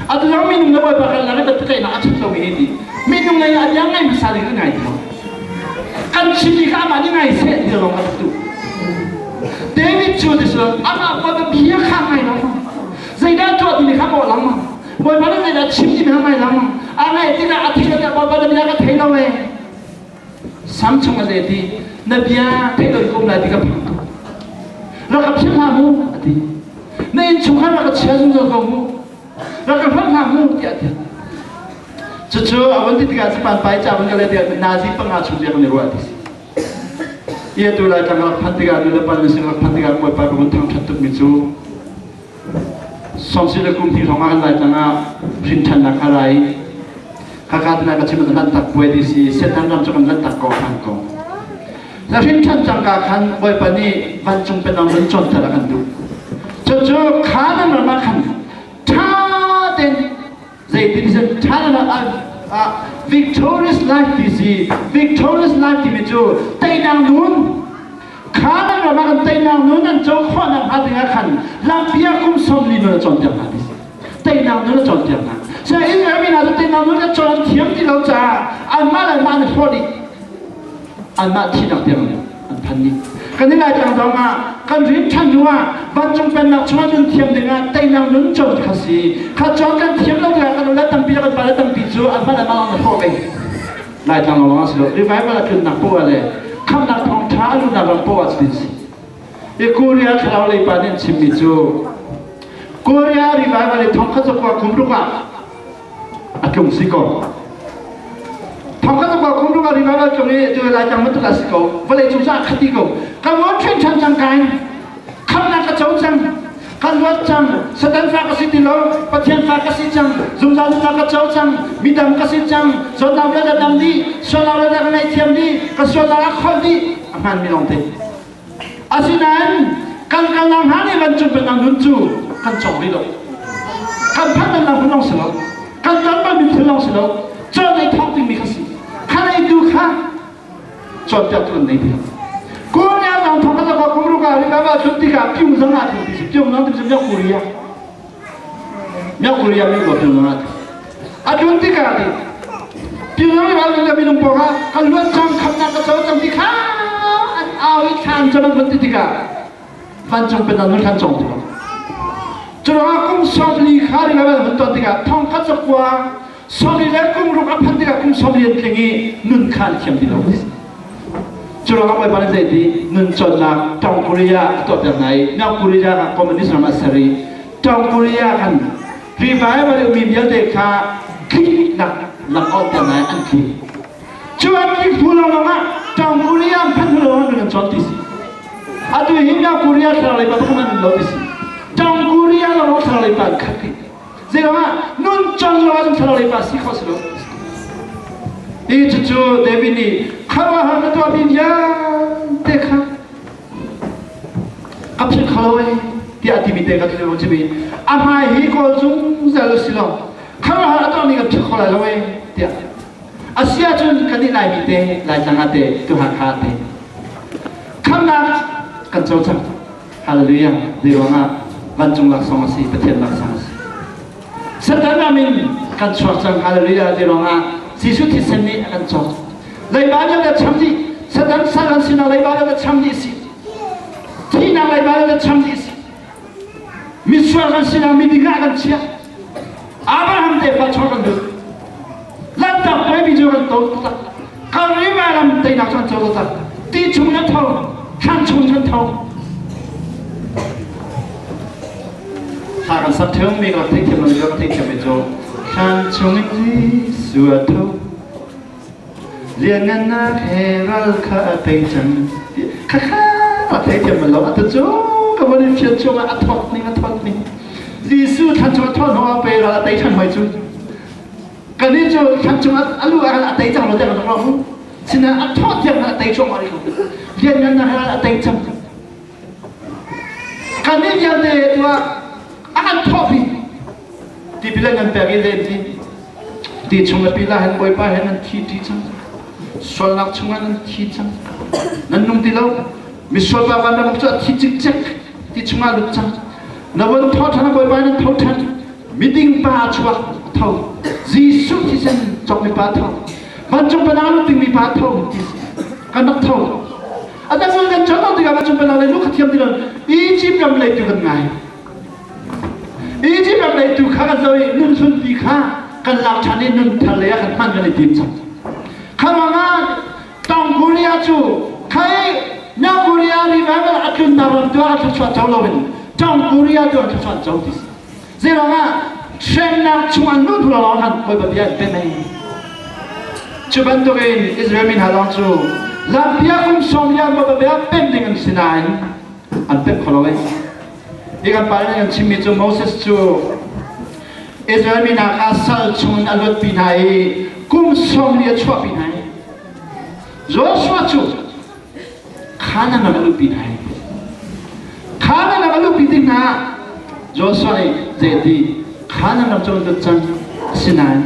Atu zong minung na bawipa kan lang i pehtlaihnak a ṭhat lomi hi ti. Minung lei ah tiang ngai hmasa ding kan ngai ti lo. Kan chimmi kha amah nih ngai seh ti lawng a rak duh. David cu ti sullam amah bawipa bia kha ngai lo. Zeidah tuah timi kha maw lang. Bawipa nih zeidah chim timi kha ngai lang. A ngaih tikah a theih lo tiah bawipa na bia ka thei lo ee. Sam chung a zei ti na bia theih lo in um lai ti ka phang tuk. Rak ka philh hlah mu a ti. Na innchungkhar rak ka chia zungzal ko mu. Rak ka hlonh hlah mu tiah a ti. Cucu a vun ti tikah Japan pa i ca vun ka leh tikah nazi panga chung bia kan i ruah ti si. Ia tu lai tlang rak phanh tikah nu le pa nan sin rak phanh tikah Bawipa ka vun thangṭhat tukmi cu Sawmsi le kum hnih hrawng ah kan Laitlang ah hrinthannak kha ra i khakha tina ka chim an lantak puai ti si Satan ram cu kan lantak ko hman ko. Na hrinthan cangka khan Bawipa nih vancung penang run cawnter a kan duh. Cucu kha nan ram ah khan ṭha tein zeitin sin ṭha ah victorious life ti si victorious life timi cu teinak nun kha nan ram ah kan teinak nun an co khawh nak hnga dingah khan lampi ah kum 40 nun a cawnpiak hna ti si teinak nun a cawnpiak hna so Israel mi hna cu teinak nun an cawn an thiam ti lo caah anmah le anmah an i hlawt dih anmah thihnak tiang an phan dih. Kan i Laitlang zong ah kan rin ṭhan hnu ah vancung pennak chungah nun thiam dingah teinak nun cawn kha si. Kha cawn kan thiam lo tikah kan ule tampi le kan pale tampi cu anmah le mah an hrawh ve. Laitlang lawng ah si lo. Revival a tlunnak poah le khamhnak thawngṭha a luhnak ram poah ah cutin si. I Korea thlarau lei pa nih an chimmi cu Korea revival i thong khat zakua kum ruk ah a tlung si ko. Thongkhat a kum rung a revival tlung i tu lai tang bantuk a si ko. Vawlei cung cu a khat ko. Ka ruat ṭhen ṭhan cang kain. Khamnak ka co cang. Ka luat cang. Satan fa ka si ti lo. Pathian fa ka si cang. Zungzal nunnak ka co cang. Midam ka si cang. Zawtnak vialte dam dih. Sualnak vialte ka ngaihthiam dih. Ka sualnak a kholh dih. A hmaanmi lawng te. Asinain kan kalnak hna nih vancung pennak nun cu kan cawng rih lo. Kan phanh balnak hmun lawng si lo. Kan ton balmi thil lawng si lo. Cawn ei thawk dingmi kha si. Kha eitu kha cawnpiaktu kan nei ti lo. Korea zong thawk kan lakwa kum ruka ri ka tlun tikah pyung zong ah tlun ti si. Pyung zong ti siမြောက်Korea.မြောက် Korea mi ko pyung zong ah A tlun tikah ti Pyongyang ral le minung pawl kha kan luat cang khamnak ka co cang ti kha an au i thlan cang an vun ti tikah vancung pennak nun thlan cong ti lo. Curuangah kum 40 kha ri le hun ton tikah thong khat zakua 40 le kum ruk a phanh tikah kum 40 an tling i nun kha an thiam ti lo. Curuangah Bawipa nih zeiti nun cawnnak Tong Korea a tuahpiak hna i North Korea ah communist ram a ser i Tong Korea khan revival i ummi vialte kha thihnak lam awter ngai an thi. Cu an thi phu lawng ah Tong Korea an phanh hnu lawng ah nun an cawn ti si. Atu hi North Korea thlarau lei pa pakhat an um lo ti si. Tong Korea lawng thlarau lei pa an khat rih. Zeiruangah nun cawn lo ahcun thlarau lei pa si kho si lo. Hi cucu David nih khuaruahhar na tuahmi vialte kha ka philh kho lo ee tiah a timi te kha thil chim i a hmai hi kawl zungzal u si law khuaruahhar a tuahmi kan philh kho lai lo ee tiah a si ahcun kan nih Laimi te Laitlang ah te tu Hakha te khamnak kan co cang hallelujah zeiruangah vancung laksawng a si Pathian laksawng a si Satan ram in kan chuak cang hallelujah zeiruangah Jesuh thisen nih a kan cawk leiba vialte cham dih Satan sal an sinah leiba vialte cham dih si thihnak leiba vialte cham dih si misual kan sinah miding ah kan chiah Abraham tefa chuak kan duh lantak puai cu kan to tak Kalvari lam teinak cu an co tak ti chung an tho thlan chung an tho Thla kan sak ṭheumi ka rak theihthiam lo ka theihthiam mi cu thlan chungin Jesuh a tho lianngannak he ral kha a tei cang khakha a theithiam bal lo atu cu ka von in fian chungah a thawt ning a thawt ning Jesuh thlan chung a thawt hnu ah pe ral a tei ṭhan hoi cu kanih cu thlan chung a lu ah a tei cang lo tiang kan ruah mu sinain a thawt tiang a tei cuahmah rih ko lianngannak he ral a tei cang Kannih vialte tuah a kan thawhpi tipil an kan pek i len ti ti chung le pil ah hin Bawipa he nan thi ṭi cang. Sualnak chungah nan thi cang. Nan nung ti lo. Misual pa vanram cu a thi cikcek ti chungah lut cang. Na von tho ṭhan Bawipa nan tho ṭhan. Miding pa a chuak a tho. Jesuh thisen cawkmi pa tho. Vancung penang lut dingmi pa tho ti kan rak tho. A dang kan chon tikah vancung penang lei lu kha thiam ti lo. Egypt ram lei tu kan ngai. Egypt ram lei tu kha kan zoh i nun hlunpi kha kan lak ṭhan i nun thar lei ah kan hman kan i tim cang. Kha ruangah Tang Korea cu khai North Korea revival a tlunnak ram tu ah a thluachuah co loin Tang Korea tu an thluachuah co ti si. Zeiruangah hremnak chung an luh hnu lawng khan Bawipa bia an pemh ei. Cu bantukin Israel mi hna lawng cu lampi ah kum sawm liang Bawipa bia pemh ding an si nain an pemh kho lo ei. Hi kan pa nih an chimmi cu Moses cu Israel mi hna kha sal chungin a luatpi hna i kum 40 a chuahpi hna i Joshua cu Canaan ram a luhpi hna i Canaan ram a luhpi tik hna Joshua nih zei a ti Canaan ram cu an lut cang asinain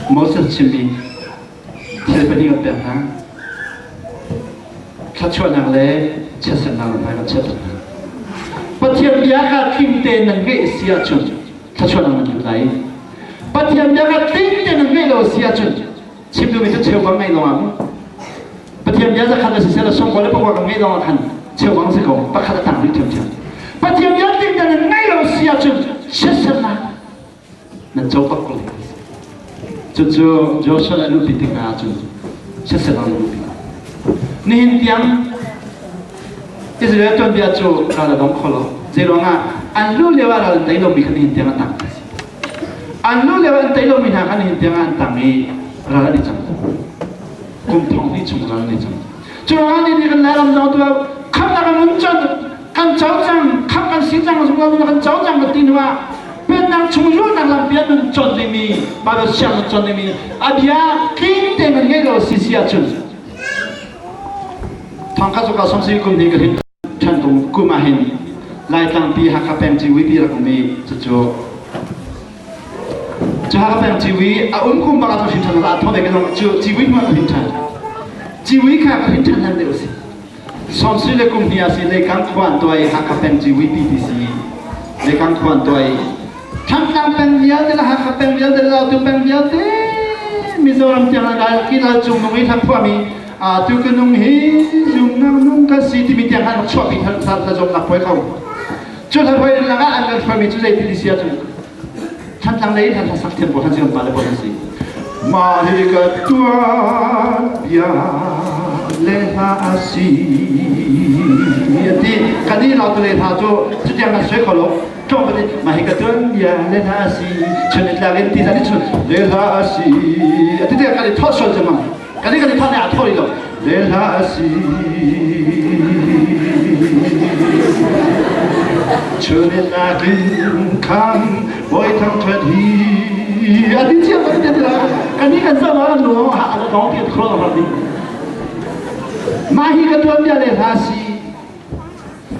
Moses chimmi Thil pahnih kan pek hna. Thluachuahnak le chiatsernak hna kan chiat hna. Pathian bia kha tling tein nan ngeih si ahcun thluachuahnak nan lut lai. Pathian bia kha tling tein nan ngeih lo si ahcun chim duhmi cu cheubang ngeih lawngah mu. Pathian bia zakhat na siseh la sawmkua le pakua kan ngeih lawngah khan cheubang si ko pakhat a tang rih ṭhiamṭhiam. Pathian bia tling tein nan ngeih lo si ahcun chiatsernak nan co bak ko lai. Cucu Joshua le luhpi tik hna ahcun siseh an luhpi. Nihin tiang Israel tuanbia cu ral a dong kho lo. Zeiruangah an lu lio ah ral an tei lomi kha nihin tiang an tang. An lu lio an tei lomi hna kha nihin tiang an tang i ral an i cang. Kum thong hnih chung ral an i cang. Cu ruangah ni kan Lairam zong tu khamnak an un cang kan co cang khamh kan si cang zungzal kan co cang kan ti hnu ah pennak chung luhnak lampi an nun cawn dingmi Bible siang nun cawn dingmi a bia tling tein kan ngei lo si si ahcun thongkhat zuka somsi kum ni ka hin ṭhan kum kum ah hin Laitlang pi Hakha peng ciwi pi rak um i cucu cu Hakha peng ciwi a um kum bak ah cu hrin ṭhan a tho ve ka cu ciwi hnu ah ka hrin ṭhan ciwi kha ka hrin ṭhan hlan deuh si Sawmsui le kum hnih ah si Leikang khua an tuah i Hakha peng ciwi pi ti si Leikang khua an tuah i Thantlang peng vialte le Hakha peng vialte le Lautu peng vialte Mizoram tiang an kai ki lal cung nung i hla phuahmi tu ka nung hi zumnak nung ka si timi tiang han rak chuahpi than than zong nak puai kho cu hla puai lakah an kan hruaimi cu zei ti si ahcun Thantlang lei hla sak thiam pawl han si kan pa le pawl an si mah hi ka tuan bia le hla a si ati kan i lau tu le hla cu cutiang kan soi kho lo tlawm pa mah hi ka tuan bia le hla a si chun tlak in ti zan i chun le hla a si ati te kan i thawh sual cemang kan i kan i thawh ne a thawh lo le hla a si chun tlak in kham bawi thang ṭhat hi a ti cia kan ti la kan i kan zam ah nu ha a dong ti khro ra di mah hi ka tuan bia le hla si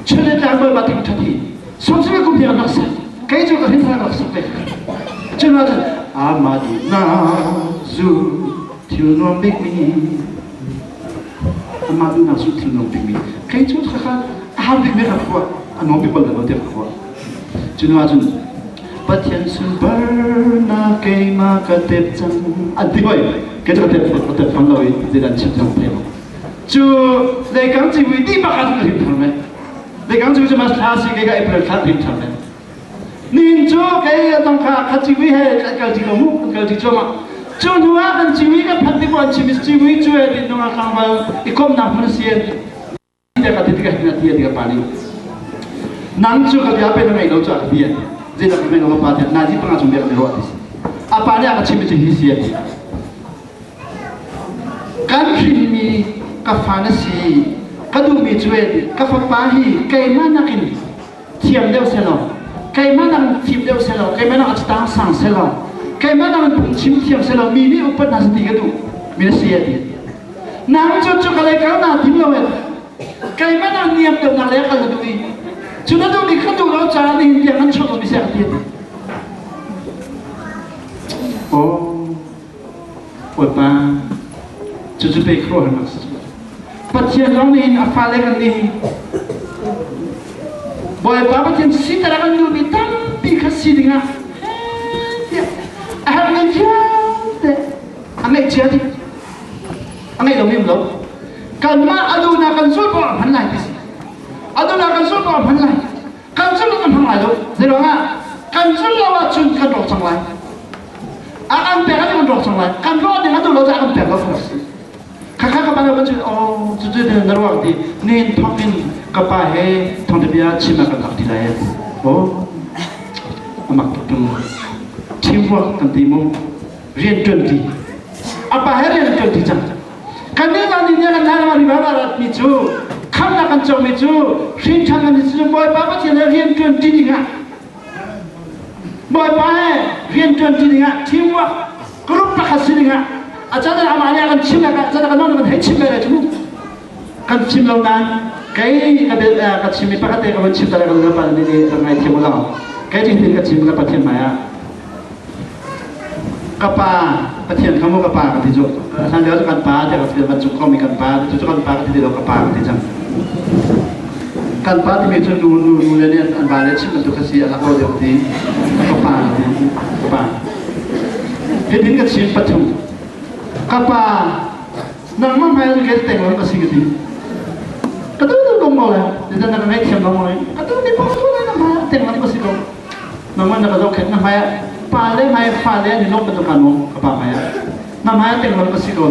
chun tlak bawi ba thang ṭhat hi sum kum tiang rak sak kei cu ka hin rak sak ve cun ah cun ama du na zu thil nuam bik mi ama du na zu thil nuam bik mi kei cu khakha a har bik mi ka khua a nuam bik bal lo te ka khua cun ah cun Pathian sunparnak keimah ka tep cang an ti hoi kei cu ka tep ka tep fang lo i zeidah an chim cang thei cu leikang civui ti bak ah cun ka hrim thar mai leikang civui cu mas thla si kei ka April thla hrim thar mai nin cu kei atong kha kha civui he kan kal ti ko mu kan kal ti cuahmah cu hnu ah kan civui kan phanh tik an chim civui cu he tin nung tlangval i komnak hmun si te ka ti tikah hin a ti a ti ka pa nih nang cu ka bia pe na ngei lo cu a ka ti zeidah ka ngei lo ka pa tiah nazi panga chung bia ka ruah ti si a pa nih a ka chimmi cu hi si a ti kan hrinmi ka fa na si ka duhmi cu ka fapa hi keimah nakin thiam deuh selaw keimah nakin fim deuh selaw keimah nakin tang sang selaw keimah nakin phungchim thiam selaw mi nih upat hna ti ka duh mi na si a ti nang cu cu ka lei kal naa tim lo e keimah nak niam deuh nak lei kal na duh i cu na duh mi ka duh lo caah nihin tiang an chuak lo mi si a ti. Bawipa cucu pei khuaruahharnak si cu. Pathian zong nih hin a fale kan nih Bawipa Pathian siter a kan duhmi tampi kha si dingah tiah a herhmi vialte a ngeihcia dih. A ngeih lomi um lo. Kanmah a duhnak kan zulh poah a hman lai ti si. A duhnak kan zulh poah a hman lai. Kan zulh kan hmang lai lo. Zeiruangah kan zulh lo ahcun kan rawk cang lai. A kan pek ah kan rawk cang lai. Kan rawh ding a duh lo caah kan pek lo kha si. Khakha ka pa lo cu oh cucu na ruak ti nin thawk in ka pa he thawngtha bia chim ah kan lak ti lai. Oh amak tuk tung teamwork kan ti mu rian ṭuan ti a pa he rian ṭuan ti cang kan nih zan ni kan hna ri ba rat mi cu khamnak kan co mi cu hrin ṭhan kan cu Bawipa Pathian he rian ṭuan ṭi dingah Bawipa he rian ṭuan ṭi dingah teamwork group pakhat si dingah a can amah nih a kan chim a can kan kan hei chim lai cu kan chim lo nain kei ka ka chim i pakhat te ka van chim ta ka pa nih nih rak ngai thiam lo kei tin ka chim ka Pathian hmai ah ka pa Pathian kha mu ka pa ka ti cu hlan lio cu kan pa tiah ka ti van cung khomi kan pa cu cu kan pa ka ti lo ka pa ka ti cang kan pa timi cu nu nu nu le nih an va le chim bantuk kha si a lak lo deuh ti ka pa ka ti ka pa hitin ka chim pathum ka pa nangmah hmai ah ke teng lo ka si ka ti ka tu tu kong ko le nitan na ka ngaihthiam lo maw ka tu ni pong tu na hmai ah teng lo ka si ko nangmah na ka zohkhenh na hmai ah pa le hmai fa le an i lawm bantuk kan um ka pa hmai ah na hmai ah teng lo ka si ko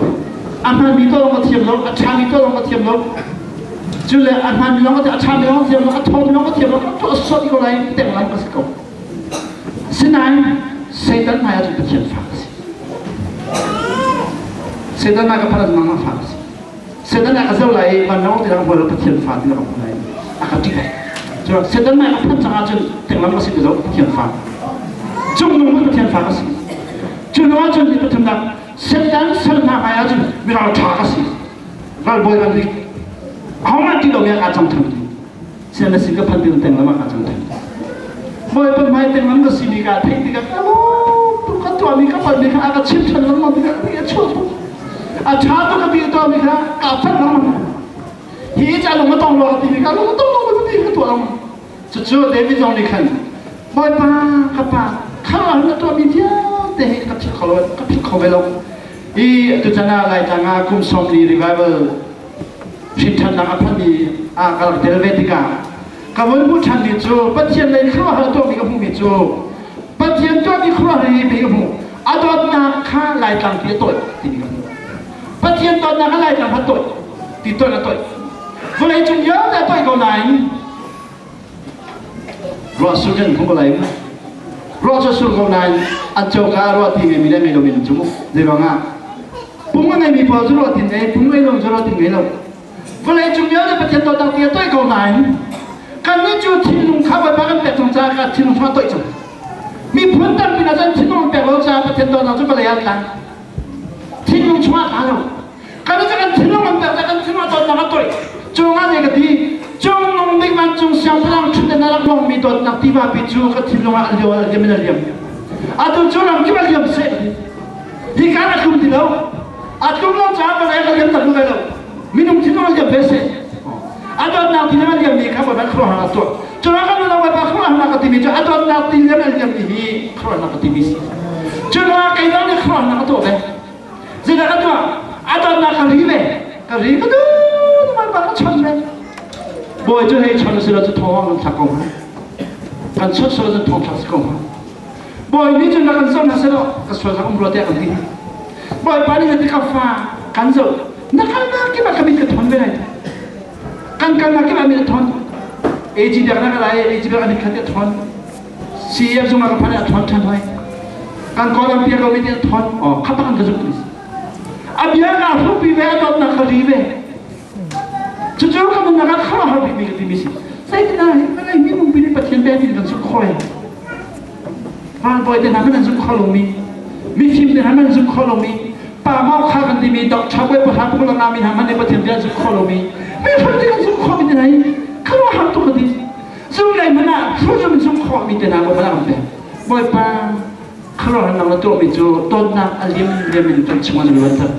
a hmanmi to lawng ka thiam lo a ṭhami to lawng ka thiam lo cu le a hmanmi lawng ka a ṭhami lawng ka thiam lo a thawmi lawng ka thiam lo ka tuah sawt ko lai teng lam ka si ko Sinain Satan hmai ahcun Pathian fa ka si. Satan hmai ka phanh ahcun nangmah fa ka si. Satan ah ka zoh lai i vanlawng ti ka hmu lo Pathian fa ti ka hmu lai a ka ṭih lai. Cu Satan hmai ka phanh cang ahcun tenglam ka si ti lo Pathian fa. Cungnung cu Pathian fa ka si. Cu hnu ahcun ni pathumnak Satan sal hna hmai ahcun miral ṭha ka si. Ralbawi bantuk ahohmanh ṭih lomi ah kaa cang ṭhan. Sian na sin ka phan ding teng lam ah ka cang theng. Bawipa hmai teng lam ka simi ka theih tikah ka lawm tuk ka tuahmi ka palmi kha a ka chim ṭhan lengmang tikah ka a chuak tuk. A ṭha tuk ka ti tuahmi kha ka phanh lengmang. Hi ca lung a tong lo ka timi kha lung a tong lo ka ti ka tuah lengmang. Cucu David zong nih khan Bawipa ka pa kha na tuahmi vialte hi ka philh kho lo ka philh kho ve lo. I tuchan ah Laitlang ah kum 40 revival Hrinthannak a phanmi ah ka rak tel ve tikah ka vun hmuh ṭhanmi cu Pathian lei khuaruahhar a tuahmi ka hmuhmi cu Pathian tuahmi khuaruahhar hi ka hmuh a dawtnak kha Laitlang ti a tawih timi ka hmuh Pathian dawtnak kha Laitlang kha tawih ti tawih a tawih vawlei cung vialte a tawih ko nain Ruah sur kan hmu ko lai mu. Ruah cu sur ko nain an coka ah ruah ti ngeimi le ngei lomi an cu mu. Zeiruang ah? Pung a ngeimi pawl cu ruah tin ngei, pung ngei lo cu ruah tin ngei lo. Vawlei cung vialte Pathian dawtnak ti a toih ko nain kannih cu thinlung kha Bawipa kan pek cang caah kan thinlung chungah toih cang. Miphun tampi hna cu an thinlung an pek lo caah Pathian dawtnak cu vawlei ah a tlang. Thinlung chungah a tla lo. Kan cu kan thinlung an pek kan thinlung a dawtnak a toih. Cungah zei ka ti? Cungnung bik vancung siangpahrang ṭhutdan a rak lawngmi dawtnak tivapi cu ka thinlung ah a lio a liam in a liam. Atu cu ram kip a liam seh. Hi kan a tlum ti lo. A tlum lo caah vawlei a liam tak ve lo. Minung thinlung a liam ve seh. A dawtnak ti a liammi kha Bawipa khuaruahhar a tuah. Cungah kan unau Bawipa khuaruahharnak ka timi cu a dawtnak ti liam a liammi hi khuaruahharnak ka timi si. Cungah kei zong nih khuaruahharnak ka tuah ve. Zeidah ka tuah? A dawtnak ka ri ve. Ka ri ka duh Bawipa ka chon ve. Bawi cu hei chon si lo cu thawng kan thlak ko hnga. Kan chon sual cun thawng thlak si ko hnga. Bawi nih cun rak kan zoh hna selaw ka sual rak um rua tiah kan ti. Bawipa nih na ka fa kan zoh. Na kalnak kip ah ka mit ka thon ve lai. Kan kalnak kip ah mit a thon. AG biak na ka lai, AG biak a mit khat a thon. CEF zung ah ka phan a ṭhawn ṭhan hoi. Kan Kawlram bia ko mi nih a ṭhawn. Oh, kha bak ka zumh tu. A bia ka hrupi ve, a dawtnak ka ri ve. Cucu ka nunnak ah khuaruahhar bikmi ka timi si. Zeitindah hi vawlei minung pi nih Pathian bia ti kan zumh khawh lai? Ralbawi te hna hmanh an zumh kho lomi, mifim te hna hmanh an zumh kho lomi, pa mau kha kan timi doctor bawi pahra phul a ngami hna hmanh nih Pathian bia an zumh kho lomi, mi hruai te kan zumh khawhmi te hna hi khuaruahhar tuk ka ti. Zumlei hmanh ah hruhzum in zumh khawhmi te hna Bawipa an pek. Bawipa. Khuaruahharnak na tuahmi cu dawtnak a liam liam in kan chungah na luanter.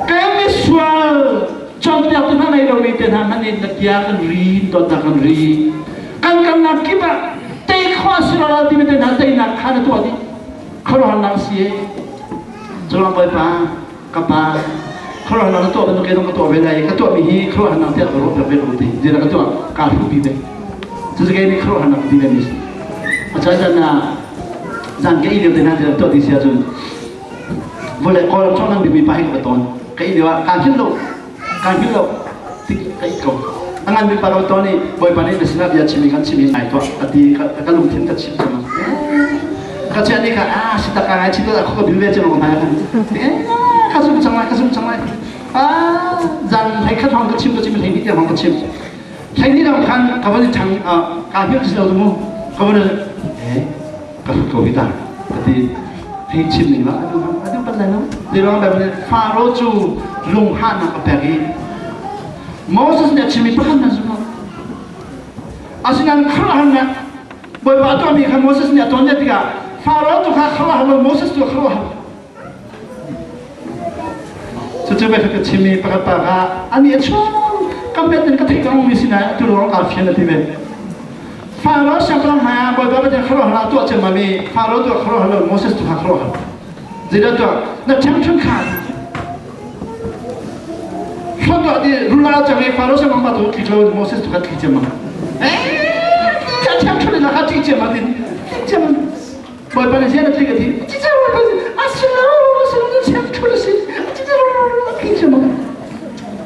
Kan misual cawnpiaktu hna ngei lomi te hna hmanh in na bia kan ri, dawtnak kan ri. Kan kalnak kip ah tei khawh a si lo timi te hna teinak kha na tuah dih. Khuaruahharnak a si e. Curuang Bawipa, ka pa, khuaruahharnak na tuah bantuk ke zong ka tuah ve lai i ka tuahmi hi khuaruahharnak tiah ka ruah piak ve ko ti. Zeidah ka tuah? Kaa hruhpi ve. Cucu kei nih khuaruahharnak ka ti ve mi si. A caan caan ah zan ka ih lio te hna tiah tuah ti si ahcun vawlei Kawlram chawng nan bikmi pa hi ka va tawn. Ka ih lio ah kaa hngilh lo. Kaa hngilh lo. Tik ka ih ko. A ngan bik pa ka va tawn i Bawipa nih na sinah bia chim i kan chim i ngai tuah a ti ka lungthin ka chim cang. Ka chiah ni kha ah si tak ka ngai chim ka bil ve cang ko hmai khan. Ka zum cang lai ka zum cang lai. Ah zan hlei khat hong ka chim ka chim hlei ni te hong ka chim. Hlei dang khan ka van i ṭhang kaa hngilh si lo mu ka van eh ka hlut ko hi ta ka ti hei chim ning la adu adu pat lai lo ti ruang Bible nih Faro cu lunghahnak a pek i Moses nih a chimmi pakhat hmanh zum lo asinain khuaruahharnak Bawipa a tuahmi kha Moses nih a tuan tikah Faro tu kha khuaruahhar lo Moses tu khuaruahhar Cucu bia ka chim i pakhat pa kha ani a chung kam bet in ka theih cang mi sinah atu lawng kaa fian a ti ve. Faro siangpahrang hmai ah Bawipa Pathian khuaruahhar a tuah ciammam i Faro tu khuaruahhar lo Moses tu kha khuaruahhar. Zeidah tuah? Na ṭhengṭheng kha Hlawt tuah ti rula cang i Faro siangpahrang pa tu tli lo Moses tu kha tli ciammam. Eh, tli a ṭhengṭheng in kha tli ciammam tin tli ciammam. Bawipa nih zian a tlik a ti. A si lo, a si lo, na chiamṭhut a si. A ti cu ma.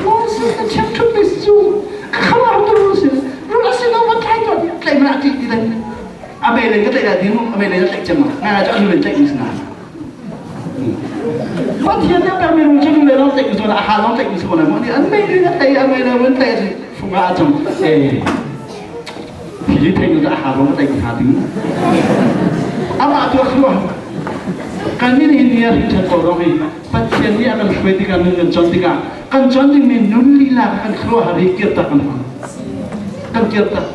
Moses na chiamṭhut mi cu ka khamar tu si. Rul a si lo, va tlai tuah ti tlaih mana ti ti dai. A mei lei ka tlaih dah ti mu, a mei lei na tlaih cem ma. Nga nga cu a lu in tlaih mi si na. Pathian nih a pekmi rul cu lu le long tlaih mi cu a ha long tlaih mi si ko lai mu. An mei lei na tlaih, a mei lei na tlaih a si. Funga a cung. Eh. Hi thei nu a ha rong tei hna ding. Amah tu a khuah. Kan min hin ni a rin ṭhan ko rong i Pathian nih a kan hruai tikah nun kan cawn tikah kan cawn dingmi nun lila kan khuaruah har hi kirtak kan hmang. Kan kirtak.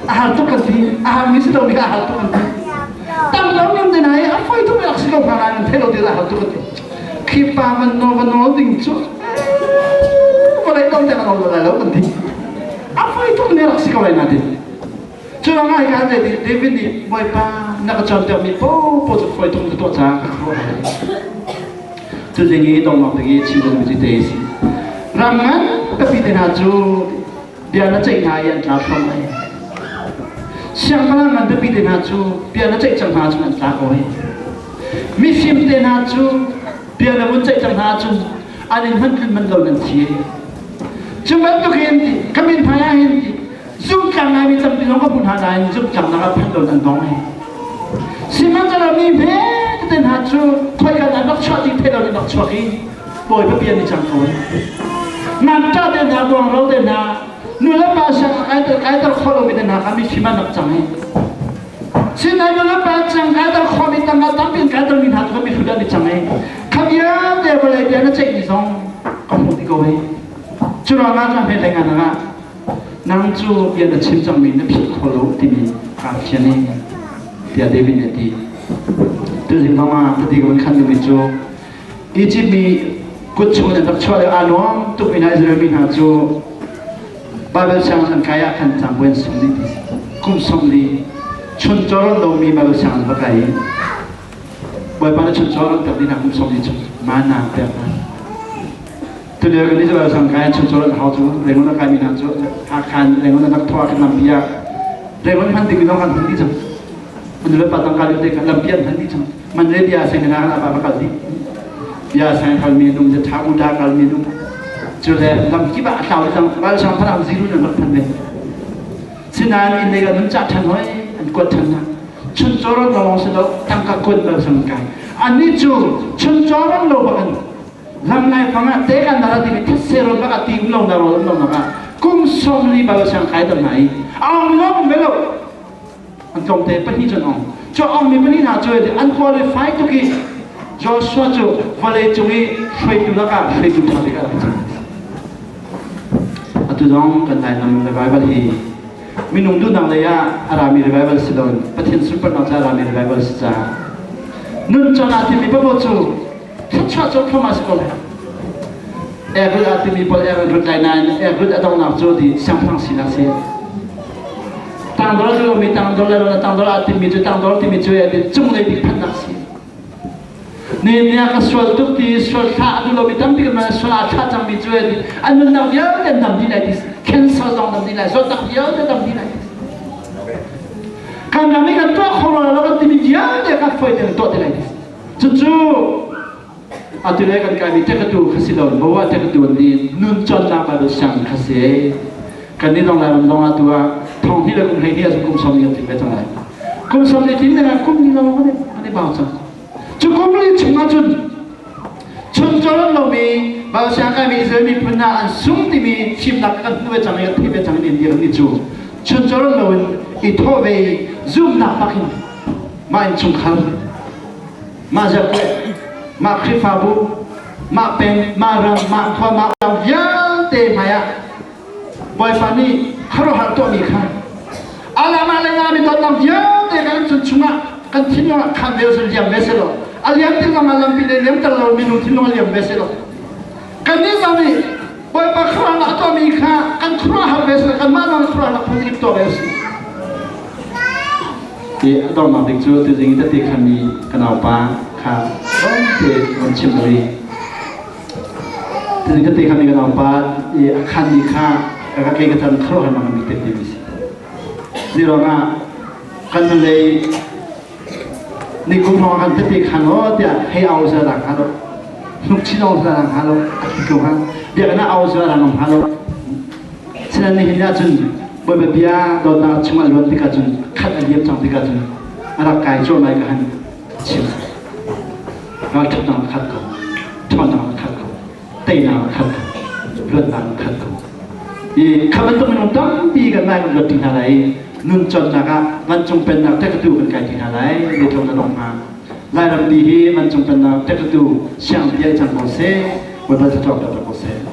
A har tuk kan ti. A har mi si lo mi a har tuk kan ti. Tam lo nim te nai a foi tuk ak si ko hnga nan thei lo ti a har tuk kan ti. Khi pa van no van no ding cu vawlei dong te kan om lai lo kan ti. A foi tuk ne rak si ko lai na ti. Cu ruangah hi kan zei David nih Bawipa na ka cawnpiakmi popo cu foi tuk na tuah caah ka khuaruah har. Cu zing i dongnok ding i chim dingmi cu te si. Ram ngan pipi te hna cu bia na ceih hna i an tla thluam ai. Siangpahrang ngan pipi te hna cu bia na ceih cang hna cun an tla ko ai. Mifim te hna cu bia na vun ceih cang hna cun an in hman tlun man lo nan thi. Cu bantukin ka min hmai ah hin zumtlang ngaimi tampi zong ka hmu hna nain zumtlangnak ah phanh lo nan dong ai. Sihmanhsehlaw mi hme tete hna cu khoika an rak chuah ti thei lo in rak chuak i bawipa bia ni cang ko. Ngakṭah te hna, buangro te hna, nu le pa siang kaiter khawh lomi te hna kha mifim an rak cang i Sinain nu le pa cang kaiter khawhmi tangka tampi in kaiter mi hna cu mihrut an i cang i kha vialte vawlei bia na ceihmi zong ka hmuh ti ko hei. Cu ruangah cun hme hlei ngan ah nang cu bia na chim cangmi na philh kho lo timi kaa fian i tiah David nih a ti. Tuzing zong ah ka ti ka van khan duhmi cu Egypt mi kut chung in an rak chuah lio aa nuam tukmi hna Israel mi hna cu Bible sianginn an kai ah khan cangbuai an sung dih ti kum 40 chun caw lomi Bible sianginn va kai i Bawipa na chun caw ron pek dih hna kum 40 chung mana pek hna tulio kan Israel sang kai chun caw ron hau cu Rangoon a kaimi hna cu Hakha Rangoon an rak thawh ah khan lampi ah Rangoon hman ding lawng kan hman dih cang an le pa tangka te khan lampi an hman dih cang man le bia sang hna kan apa kal dih bia sang kal mi num je tha u da kal mi num cu le lam kip ah a tlau cang bal sang phan am ziru nan rak phan ve sinain in lei an cha than hoi an kuat than na chun choron lawng si lo tangka kuat bal sang kai ani cu chun choron lo bakan lam lai fang ah te kan dara ti mi that se ron baka ti um lo na ro lo na kum 40 bal sang kai tam nai ang lo me lo an tlawmte pahnih cun ong cu ongmi pahnih hna cu an qualify tuk i Joshua cu vawlei cung i hruaitu lakah hruaitu ṭha bik a rak cang. Atu zong kan Lairam revival hi minung duhnak lei ah a rami revival si loin Pathian sunparnak ca a rami revival si caah. Nun chan ah timi paoh cu thluachuah cu thluahmah si ko lai. Erut ah timi pawl erut rut lai nain erut a donghnak cu ti siangpahrang sinak si. Tangdor a mi tangdor le tangdor ah timi cu tangdor timi cu cunglei bik phannak si. Nehemiah ka sual tuk ti sual thlah a duh lomi tampi kan man sual aa thlah cangmi cu an nunnak vialte an dam dih lai ti cancer zong dam dih lai zawtnak vialte dam dih lai ti kan ram i kan tuah kho lo kan timi vialte kan fawi tein tuah ti lai ti cucu atu le kan kaimi tekatu kha si lo bawa tekatu an ti nun cawnnak Bible siang kha si kan ni dong lai ram dong atu ah thong hnih le kum hlei hnih ah kum som ni kan tling ve cang lai kum som ni tling le kum ni lo kan i bau cang cu kum li chung ah cun chun cawn lomi Bible siang kaimi Israel miphun hna an sung timi thimnak kan hmu ve cang i kan theih ve cang in ni ni cu chun cawn loin i thawh ve i zumnak bak in mah innchungkhar mah zarhkuai mah Khrihfabu mah peng mah ram mah khua mah ram vialte hmai ah Bawipa nih khuaruahhar tuahmi kha alam ah le ngami dawtnak vialte kan chun chungah kan thinlung ah khan ve usih liam ve selaw a liam ti zong ah lampi le liamter lo minung thinlung a liam ve selaw kannih zong nih Bawipa khuaruahnak a tuahmi kha kan khuaruahhar ve selaw kanmah zong khuaruahnak phun ip tuah ve usih ti a donghnak bik cu tuzing i tete khanmi ka naupa kha te van chim rih Tuzing tete khanmi ka naupa i a khanmi kha ka kei ka can khuaruahhar mang mi te mi si. Ni ruangah kan lei ni kum hrawng kan tete khan o tiah hei au za lang ha lo hnuk chin au za lang ha lo a ti ko ha biakinn ah au za lang ha lo Sinan nihin ah cun Bawipa bia dawtnak chungah luan tikah cun khat a liam cang tikah cun a rak kai cuahmah i ka han chim. Ralṭhatnak a khat ko, ṭhawnnak a khat ko, teinak a khat ko, luatnak a khat ko. I kha bantuk minung tampi kan lai kan luat ṭi hna lai i nun cawnnak ah vancung pennak tekatu kan kai ṭi hna lai leitlung na dong hna. Lairam pi hi vancung pennak tekatu siang bia i cang ko seh, Bawipa thluachuah ko seh.